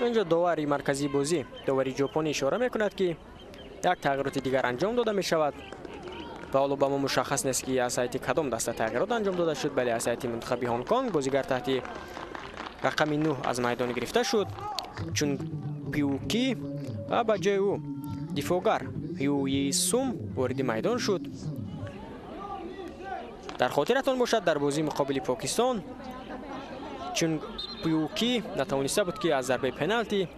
Инҷо довари марказии бозӣ, довари ҷопонӣ ишора мекунад, ки як тағйироти дигар анҷом дода мешавад ва ҳоло ба мо мушаххас нест, ки аз ҳайати кадом даста тағйирот анҷом дода шуд, бале аз ҳайати мунтахаби Ҳонконг бозигар таҳти рақами 9 аз майдон гирифта шуд, чун Пюки, ва ба ҷои ӯ дифоъгар Ҳюи Сум вориди майдон шуд. Дар хотиратон бошад, дар бозии муқобили Покистон чун Пюки натавониста буд, ки аз зарбаи пеналти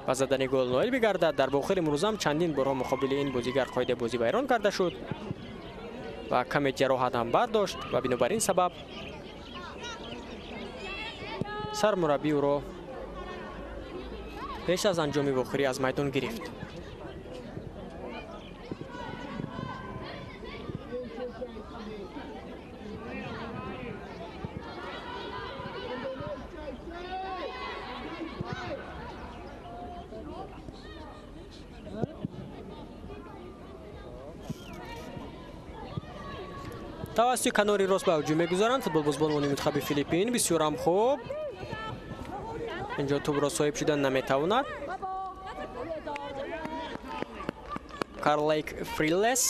ба задани гол ноил бигардад. Дар охири мурӯзам чандин борҳо муқобили ин бозигар қоидаи бозӣ вайрон карда шуд ва каме ҷароҳат ҳам бардошт ва бинобар ин сабаб сармураббӣ ӯро пеш аз анҷоми вохӯрӣ аз майдон гирифт. Тавассути канори рост ба ҳуҷум мегузаранд футболбозбонони мунтахаби Филиппин. Бисёрам хуб, инҷо тӯбро соҳиб шудан наметавонад Карлейк Фрилес.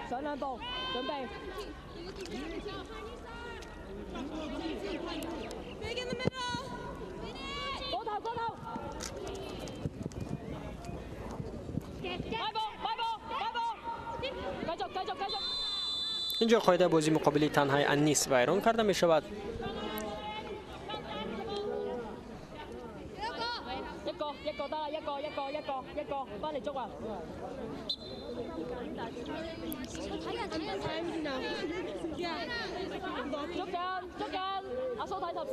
上兩步，準備。過頭過頭。快步快步快步，繼續繼續繼續。 Инҷо қоидаи бозӣ муқобили танҳаи Аннис вайрон карда мешавад. 一個一個得啦，一個一個一個一個，翻嚟捉啊！捉緊捉緊，阿蘇睇14。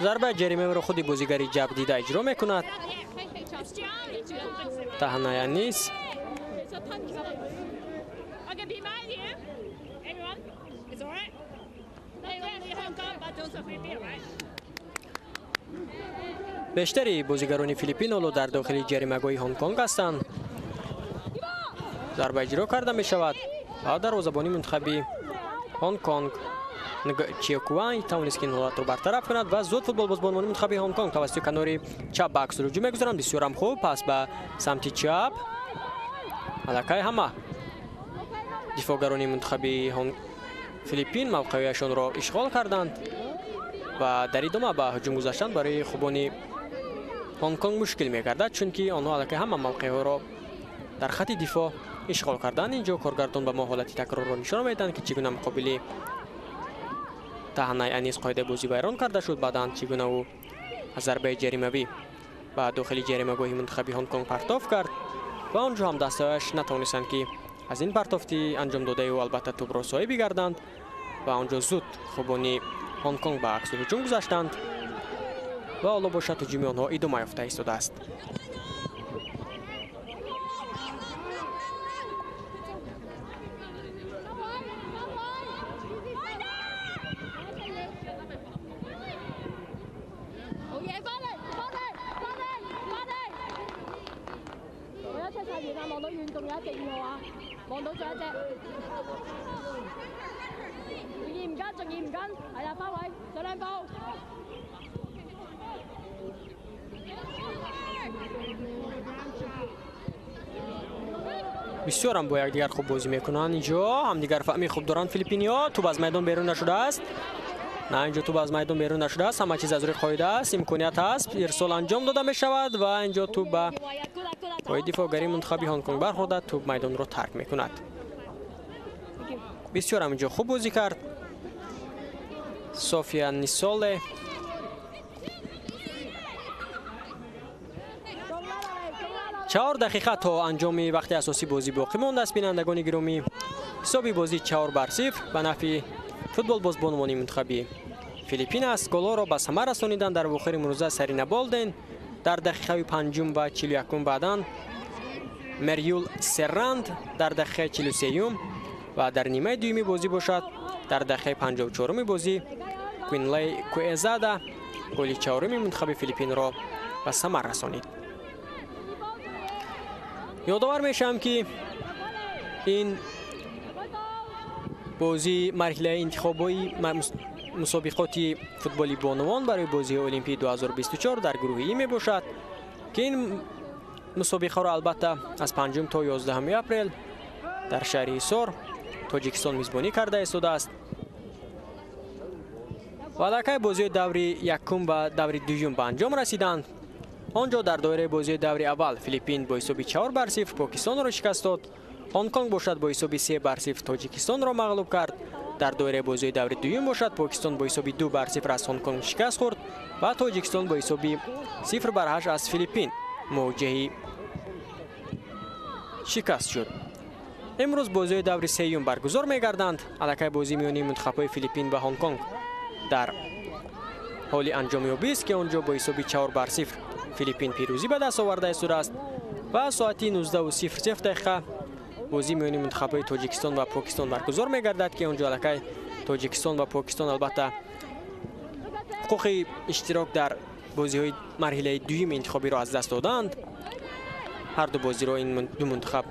Зарбаи ҷаримаро худи бозигари ҷабдида иҷро мекунад. Таҳнаи Аннис. Бештари бозигарони Филиппин ҳоло дар дохили ҷаримагоҳи Ҳонконг ҳастанд. Зарба иҷро карда мешавад ва дарвозабони мунтахаби Ҳонконг Чиокуан тавонист ки ин ҳолатро бартараф кунад ва зуд футболбозбонони мунтахаби Ҳонконг тавассути канори чап ба аксулҳуҷум мегузаранд. Бисёрам хуб, пас ба самти чап аллакай ҳама дифоъгарони мунтахаби Филиппин мавқеияшонро ишғол карданд ва дар идома ба ҳуҷум гузаштан барои хубони Ҳонконг мушкил мегардад, чунки онҳо аллакай ҳама мавқеъҳоро дар хати дифоъ ишғол карданд. Инҷо коргардон ба мо ҳолати такрорро нишон медиҳанд, ки чӣ гуна муқобили таҳнаи Анис қоидаи бозӣ вайрон карда шуд, баъдан чӣ гуна ӯ аз зарбаи ҷаримавӣ ба дохили ҷаримагоҳи мунтахаби Ҳонконг партоф кард ва он ҷо ҳам дастаҳояш натавонистанд, ки аз ин партофти анҷом додаи ӯ албатта тӯбро соҳиб гарданд ва он ҷо зуд хубони Ҳонконг ба аксулҳуҷум гузаштанд ва ҳоло бошад ҳуҷуми онҳо идома ёфта истодааст. Бисёрам бо якдигар хуб бозӣ мекунанд. Инҷо ҳамдигар фаҳми хуб доранд филиппиниҳо. Тӯб аз майдон берун нашудааст. На, инҷо тӯб аз майдон берун нашудааст. Ҳама чиз аз рӯи қоида аст, имконият ҳаст, ирсол анҷом дода мешавад ва инҷо тӯб ба пои дифоъгари мунтахаби Ҳонконг бархӯрда, тӯб майдонро тарк мекунад. Бисёрам инҷо хуб бозӣ кард София Нисоле. 4 дақиқа то анҷоми вақти асосӣ бозӣ боқӣ мондааст. Бинандагони гиромӣ, ҳисоби бозӣ 4-0 ба нафъи футболбозбонувони мунтахаби Филиппин аст. Голҳоро ба самар расониданд дар вохири мурӯза Сарина Болден дар дақиқаи 5 ва 41, баъдан Мерюл Серранд дар дақиқаи 43 ва дар нимаи дуюми бозӣ бошад дар дақиқаи 54 бозӣ Квинлей Куэзада голи 4-уми мунтахаби Филиппинро ба самар расонид. Ёдовар мешавам, ки ин бозии марҳилаи интихобии мусобиқоти футболи бонувон барои бозии Олимпии 2024 дар гурӯҳи И мебошад, ки ин мусобиқаро албатта аз 5 то 11 апрел дар шаҳри Ҳисор Тоҷикистон мизбонӣ карда истодааст. Ва аллакай бозиҳои даври якум ва даври дуюм ба анҷом расиданд. Он ҷо дар доираи бозиҳои даври аввал Филиппин бо ҳисоби 4-0 Покистонро шикаст дод. Ҳонконг бошад бо ҳисоби 3-0 Тоҷикистонро мағлуб кард. Дар доираи бозиҳои даври дуюм бошад Покистон бо ҳисоби 2-0 аз Ҳонконг шикаст хӯрд ва Тоҷикистон бо ҳисоби 0-8 аз Филиппин мувоҷиҳи шикаст шуд. Имрӯз бозиҳои даври сеюм баргузор мегарданд. Аллакай бозии миёни мунтахабҳои Филиппин ва Ҳонконг дар ҳоли анҷомёбист, ки он ҷо бо ҳисоби 4-0 Филиппин пирӯзӣ ба даст оварда истодааст ва соати 19:00 бозии миёни мунтахабҳои Тоҷикистон ва Покистон баргузор мегардад, ки он ҷо аллакай Тоҷикистон ва Покистон албатта ҳуқуқи иштирок дар бозиҳои марҳилаи дуюми интихобиро аз даст доданд. Ҳар ду бозиро ин ду мунтахаб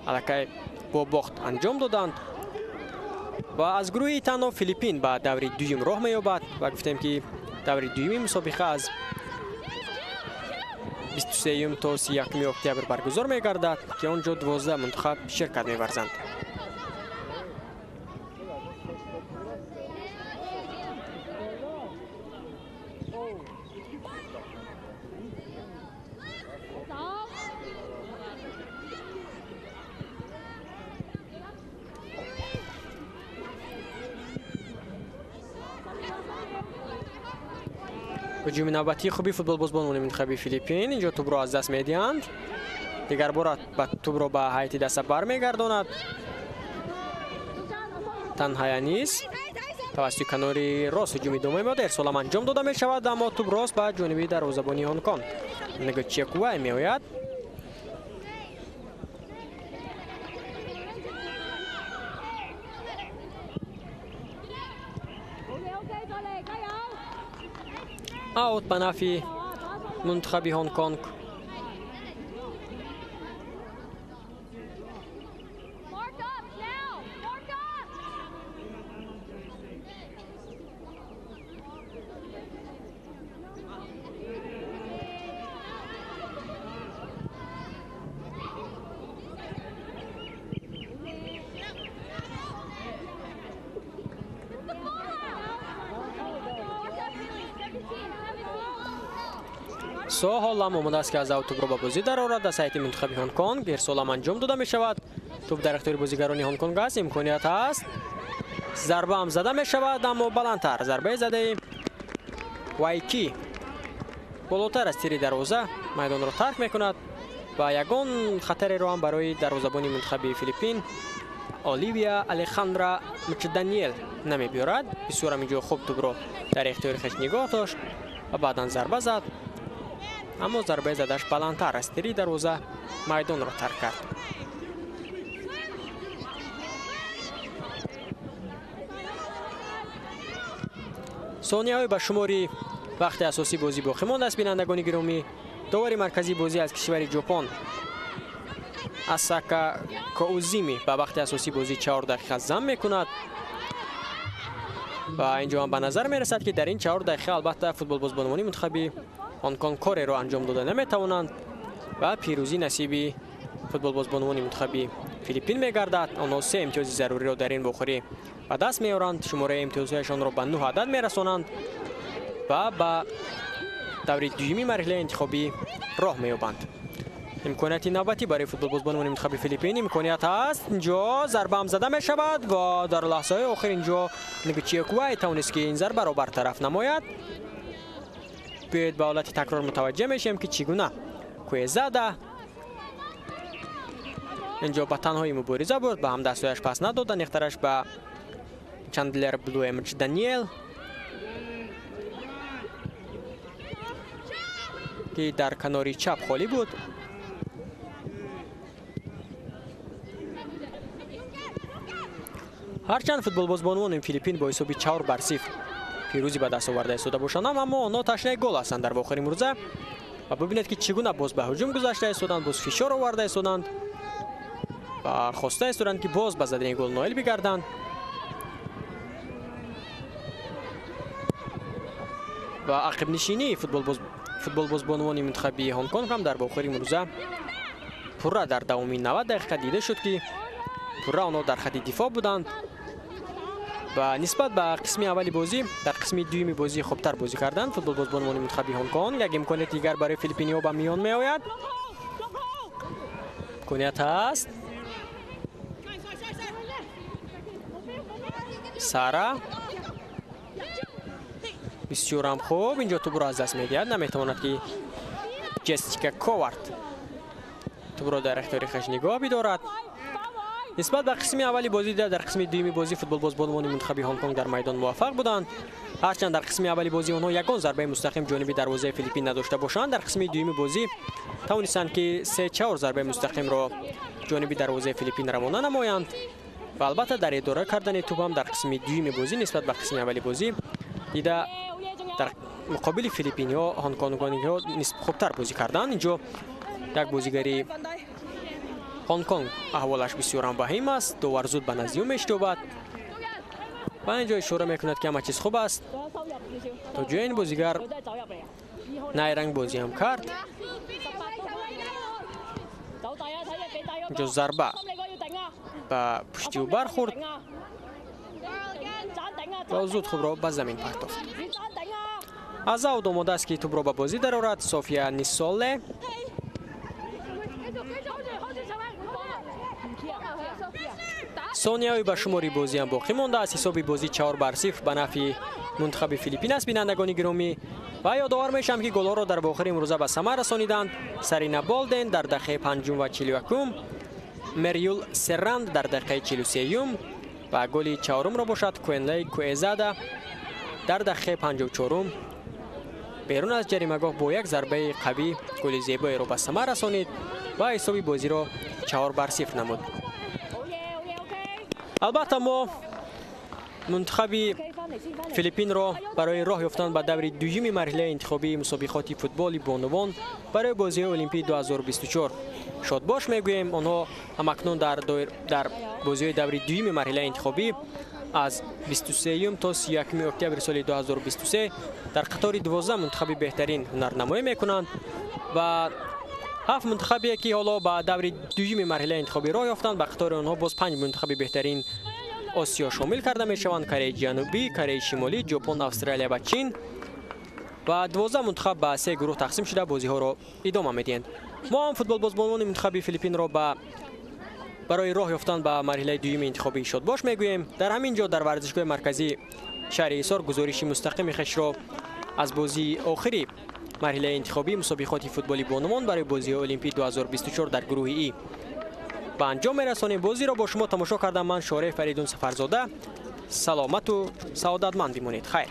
аллакай бо бохт анҷом доданд ва аз гурӯҳи танҳо Филиппин ба даври дуюм роҳ меёбад ва гуфтем, ки Даври дуюми мусобиқа аз 23 то 31 октябр баргузор мегардад, ки он ҷо 12 мунтахаб ширкат меварзанд. Ҳуҷуми навбатии хуби футболбозбонони мунтахаби Филиппин. Инҷо тӯбро аз даст медиҳанд. Дигар бора тӯбро ба ҳайати даста бармегардонад. Танҳаянис тавассути канори рост ҳуҷум идома меёбад. Эрсолам анҷом дода мешавад, аммо тӯб рост ба ҷониби дарвозабони Ҳонконг Нгочекувай меояд. Аут ба нафи мунтахаби Ҳонконг. Со ҳолам омода аст, ки аз ав тӯбро ба бозӣ дарорад. Дар сайти мунтахаби Ҳонконг ирсолам анҷом дода мешавад. Тӯб дар ихтиёри бозигарони Ҳонконг аст, имконият ҳаст. Зарба ҳам зада мешавад, аммо баландтар. Зарбаи задаи Вайки болотар аз тири дарвоза майдонро тарк мекунад ва ягон хатареро ҳам барои дарвозабони мунтахаби Филиппин Оливия Алехандра Мчданиел намебиёрад. Бисёрам инҷо хуб тӯбро дар ихтиёри хеш нигоҳ дошт ва баъдан зарба зад, аммо зарбаи задаш баландтар аз тири дарвоза майдонро тарк кард. Сонияҳои ба шумори вақти асосии бозӣ боқӣ мондааст. Бинандагони гиромӣ, довари марказии бозӣ аз кишвари Ҷопон Асака Коузими ба вақти асосии бозӣ 4 дақиқа зам мекунад ва инҷо ҳам ба назар мерасад, ки дар ин 4 дақиқа албатта футболбозбонувони мунтахаби Ҳонконг кореро анҷом дода наметавонанд ва пирӯзӣ насиби футболбозбонувони мунтахаби Филиппин мегардад. Онҳо 3 имтиёзи заруриро дар ин вохӯрӣ ба даст меоранд, шумораи имтиёзҳояшонро ба 9 адад мерасонанд ва ба даври дуюми марҳилаи интихобӣ роҳ меёбанд. Имконияти навбатӣ барои футболбозбонувони мунтахаби Филиппин имконият ҳаст. Инҷо зарба ҳам зада мешавад ва дар лаҳзаҳои охир инҷо Нгчиекувай тавонист, ки ин зарбаро бартараф намояд. Биёед ба ҳолати такрор мутаваҷҷеҳ мешавем, ки чӣ гуна Куезада инҷо ба танҳоӣ мубориза бурд, ба ҳамдастҳояш пас надод, аниқтараш ба Чандлер Блуэмч Даниел, ки дар канори чап холӣ буд. Ҳарчанд футболбозбонувони Филиппин бо ҳисоби 4-0 пирӯзӣ ба даст оварда истода бошанд, аммо онҳо ташнаи гол ҳастанд дар вохӯри имрӯза ва бибинед, ки чӣ гуна боз ба ҳуҷум гузашта истоданд, боз фишор оварда истоданд ва хоста истоданд, ки боз ба задани гол ноил бигарданд. Ва ақибнишинии футболбозбонувони мунтахаби Ҳонконг ҳам дар вохӯри имрӯза пурра дар давоми 90 дақиқа дида шуд, ки пурра онҳо дар хати дифоъ буданд ва нисбат ба қисми аввали бозӣ дар қисми дуюми бозӣ хубтар бозӣ карданд футболбозбонувони мунтахаби Ҳонконг. Як имконияти дигар барои филиппиниҳо ба миён меояд. Имконият ҳаст. Сара бисёрам хуб инҷо тӯбро аз даст медиҳад, наметавонад, ки Ҷессика Ковард тӯбро дар ихтиёри хеш нигоҳ бидорад. Нисбат ба қисми аввали бозӣ дар қисми дуюми бозӣ футболбозбонувони мунтахаби Ҳонконг дар майдон муваффақ буданд. Ҳарчанд дар қисми аввали бозӣ онҳо ягон зарбаи мустақим ҷониби дарвозаи Филиппин надошта бошанд, дар қисми дуюми бозӣ тавонистанд, ки 3-4 зарбаи мустақимро ҷониби дарвозаи Филиппин равона намоянд ва албатта дар идора кардани тӯб ҳам дар қисми дуюми бозӣ нисбат ба қисми аввали бозӣ дида дар муқобили филиппиниҳо ҳонконгониҳо хубтар бозӣ карданд. Инҷо як бозигари Ҳонконг аҳволаш бисёрам ваҳим аст, довар зуд ба назди ӯ мешитобад. Ва инҷо ишора мекунад, ки ҳама чиз хуб аст. То ҷои ин бозигар найрангбозӣ ҳам кард. Инҷо зарба ба пушти ӯ бархӯрд ва зуд хубро ба замин партофт. Аз ауд омода аст, ки тӯбро ба бозӣ дарорад София Нисоле. Сонияҳои ба шумори бозӣ ҳам боқӣ мондааст. Ҳисоби бозӣ 4-0 ба нафъи мунтахаби Филиппин аст, бинандагони гиромӣ. Ва ёдовар мешавам, ки голҳоро дар охири имрӯза ба самар расониданд Сарина Болден дар дақиқаи 5 ва 41, Мерюл Серранд дар дақиқаи 43 ва голи чаҳорумро бошад Куэнлей Куэзада дар дақиқаи 54 берун аз ҷаримагоҳ бо як зарбаи қавӣ голи зебоеро ба самар расонид ва ҳисоби бозиро 4-0 намуд. Албатта, мо мунтахаби Филиппинро барои роҳ ёфтан ба даври дуюми марҳилаи интихобии мусобиқоти футболи бонувон барои бозиҳои Олимпии 2024 шодбош мегӯем. Онҳо ҳамакнун дар бозиҳои даври дуюми марҳилаи интихобӣ аз 23 то 31 октябри соли 2023 дар қатори 12 мунтахаби беҳтарин ҳунарнамоӣ мекунанд ва ҳафт мунтахабе, ки ҳоло ба даври дуюми марҳилаи интихобӣ роҳ ёфтанд, ба қатори онҳо боз панҷ мунтахаби беҳтарин Осиё шомил карда мешаванд: Кореяи Ҷанубӣ, Кореяи Шимолӣ, Ҷопон, Австралия ва Чин. Ва 12 мунтахаб ба се гурӯҳ тақсим шуда, бозиҳоро идома медиҳанд. Мо ҳам футболбозбонони мунтахаби Филиппинро ба барои роҳ ёфтан ба марҳилаи дуюми интихобӣ шодбош мегӯем. Дар ҳамин ҷо, дар варзишгоҳи марказии шаҳри Ҳисор, гузориши мустақими хешро аз бозии охири марҳилаи интихобии мусобиқоти футболи бонувон барои бозиҳои Олимпии 2024 дар гурӯҳи И ба анҷом мерасонем. Бозиро бо шумо тамошо кардам ман, Шореҳ Фаридун Сафарзода. Саломату саодатманд бимонед. Хайр.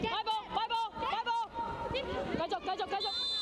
開波，開波，開波，繼續，繼續，繼續。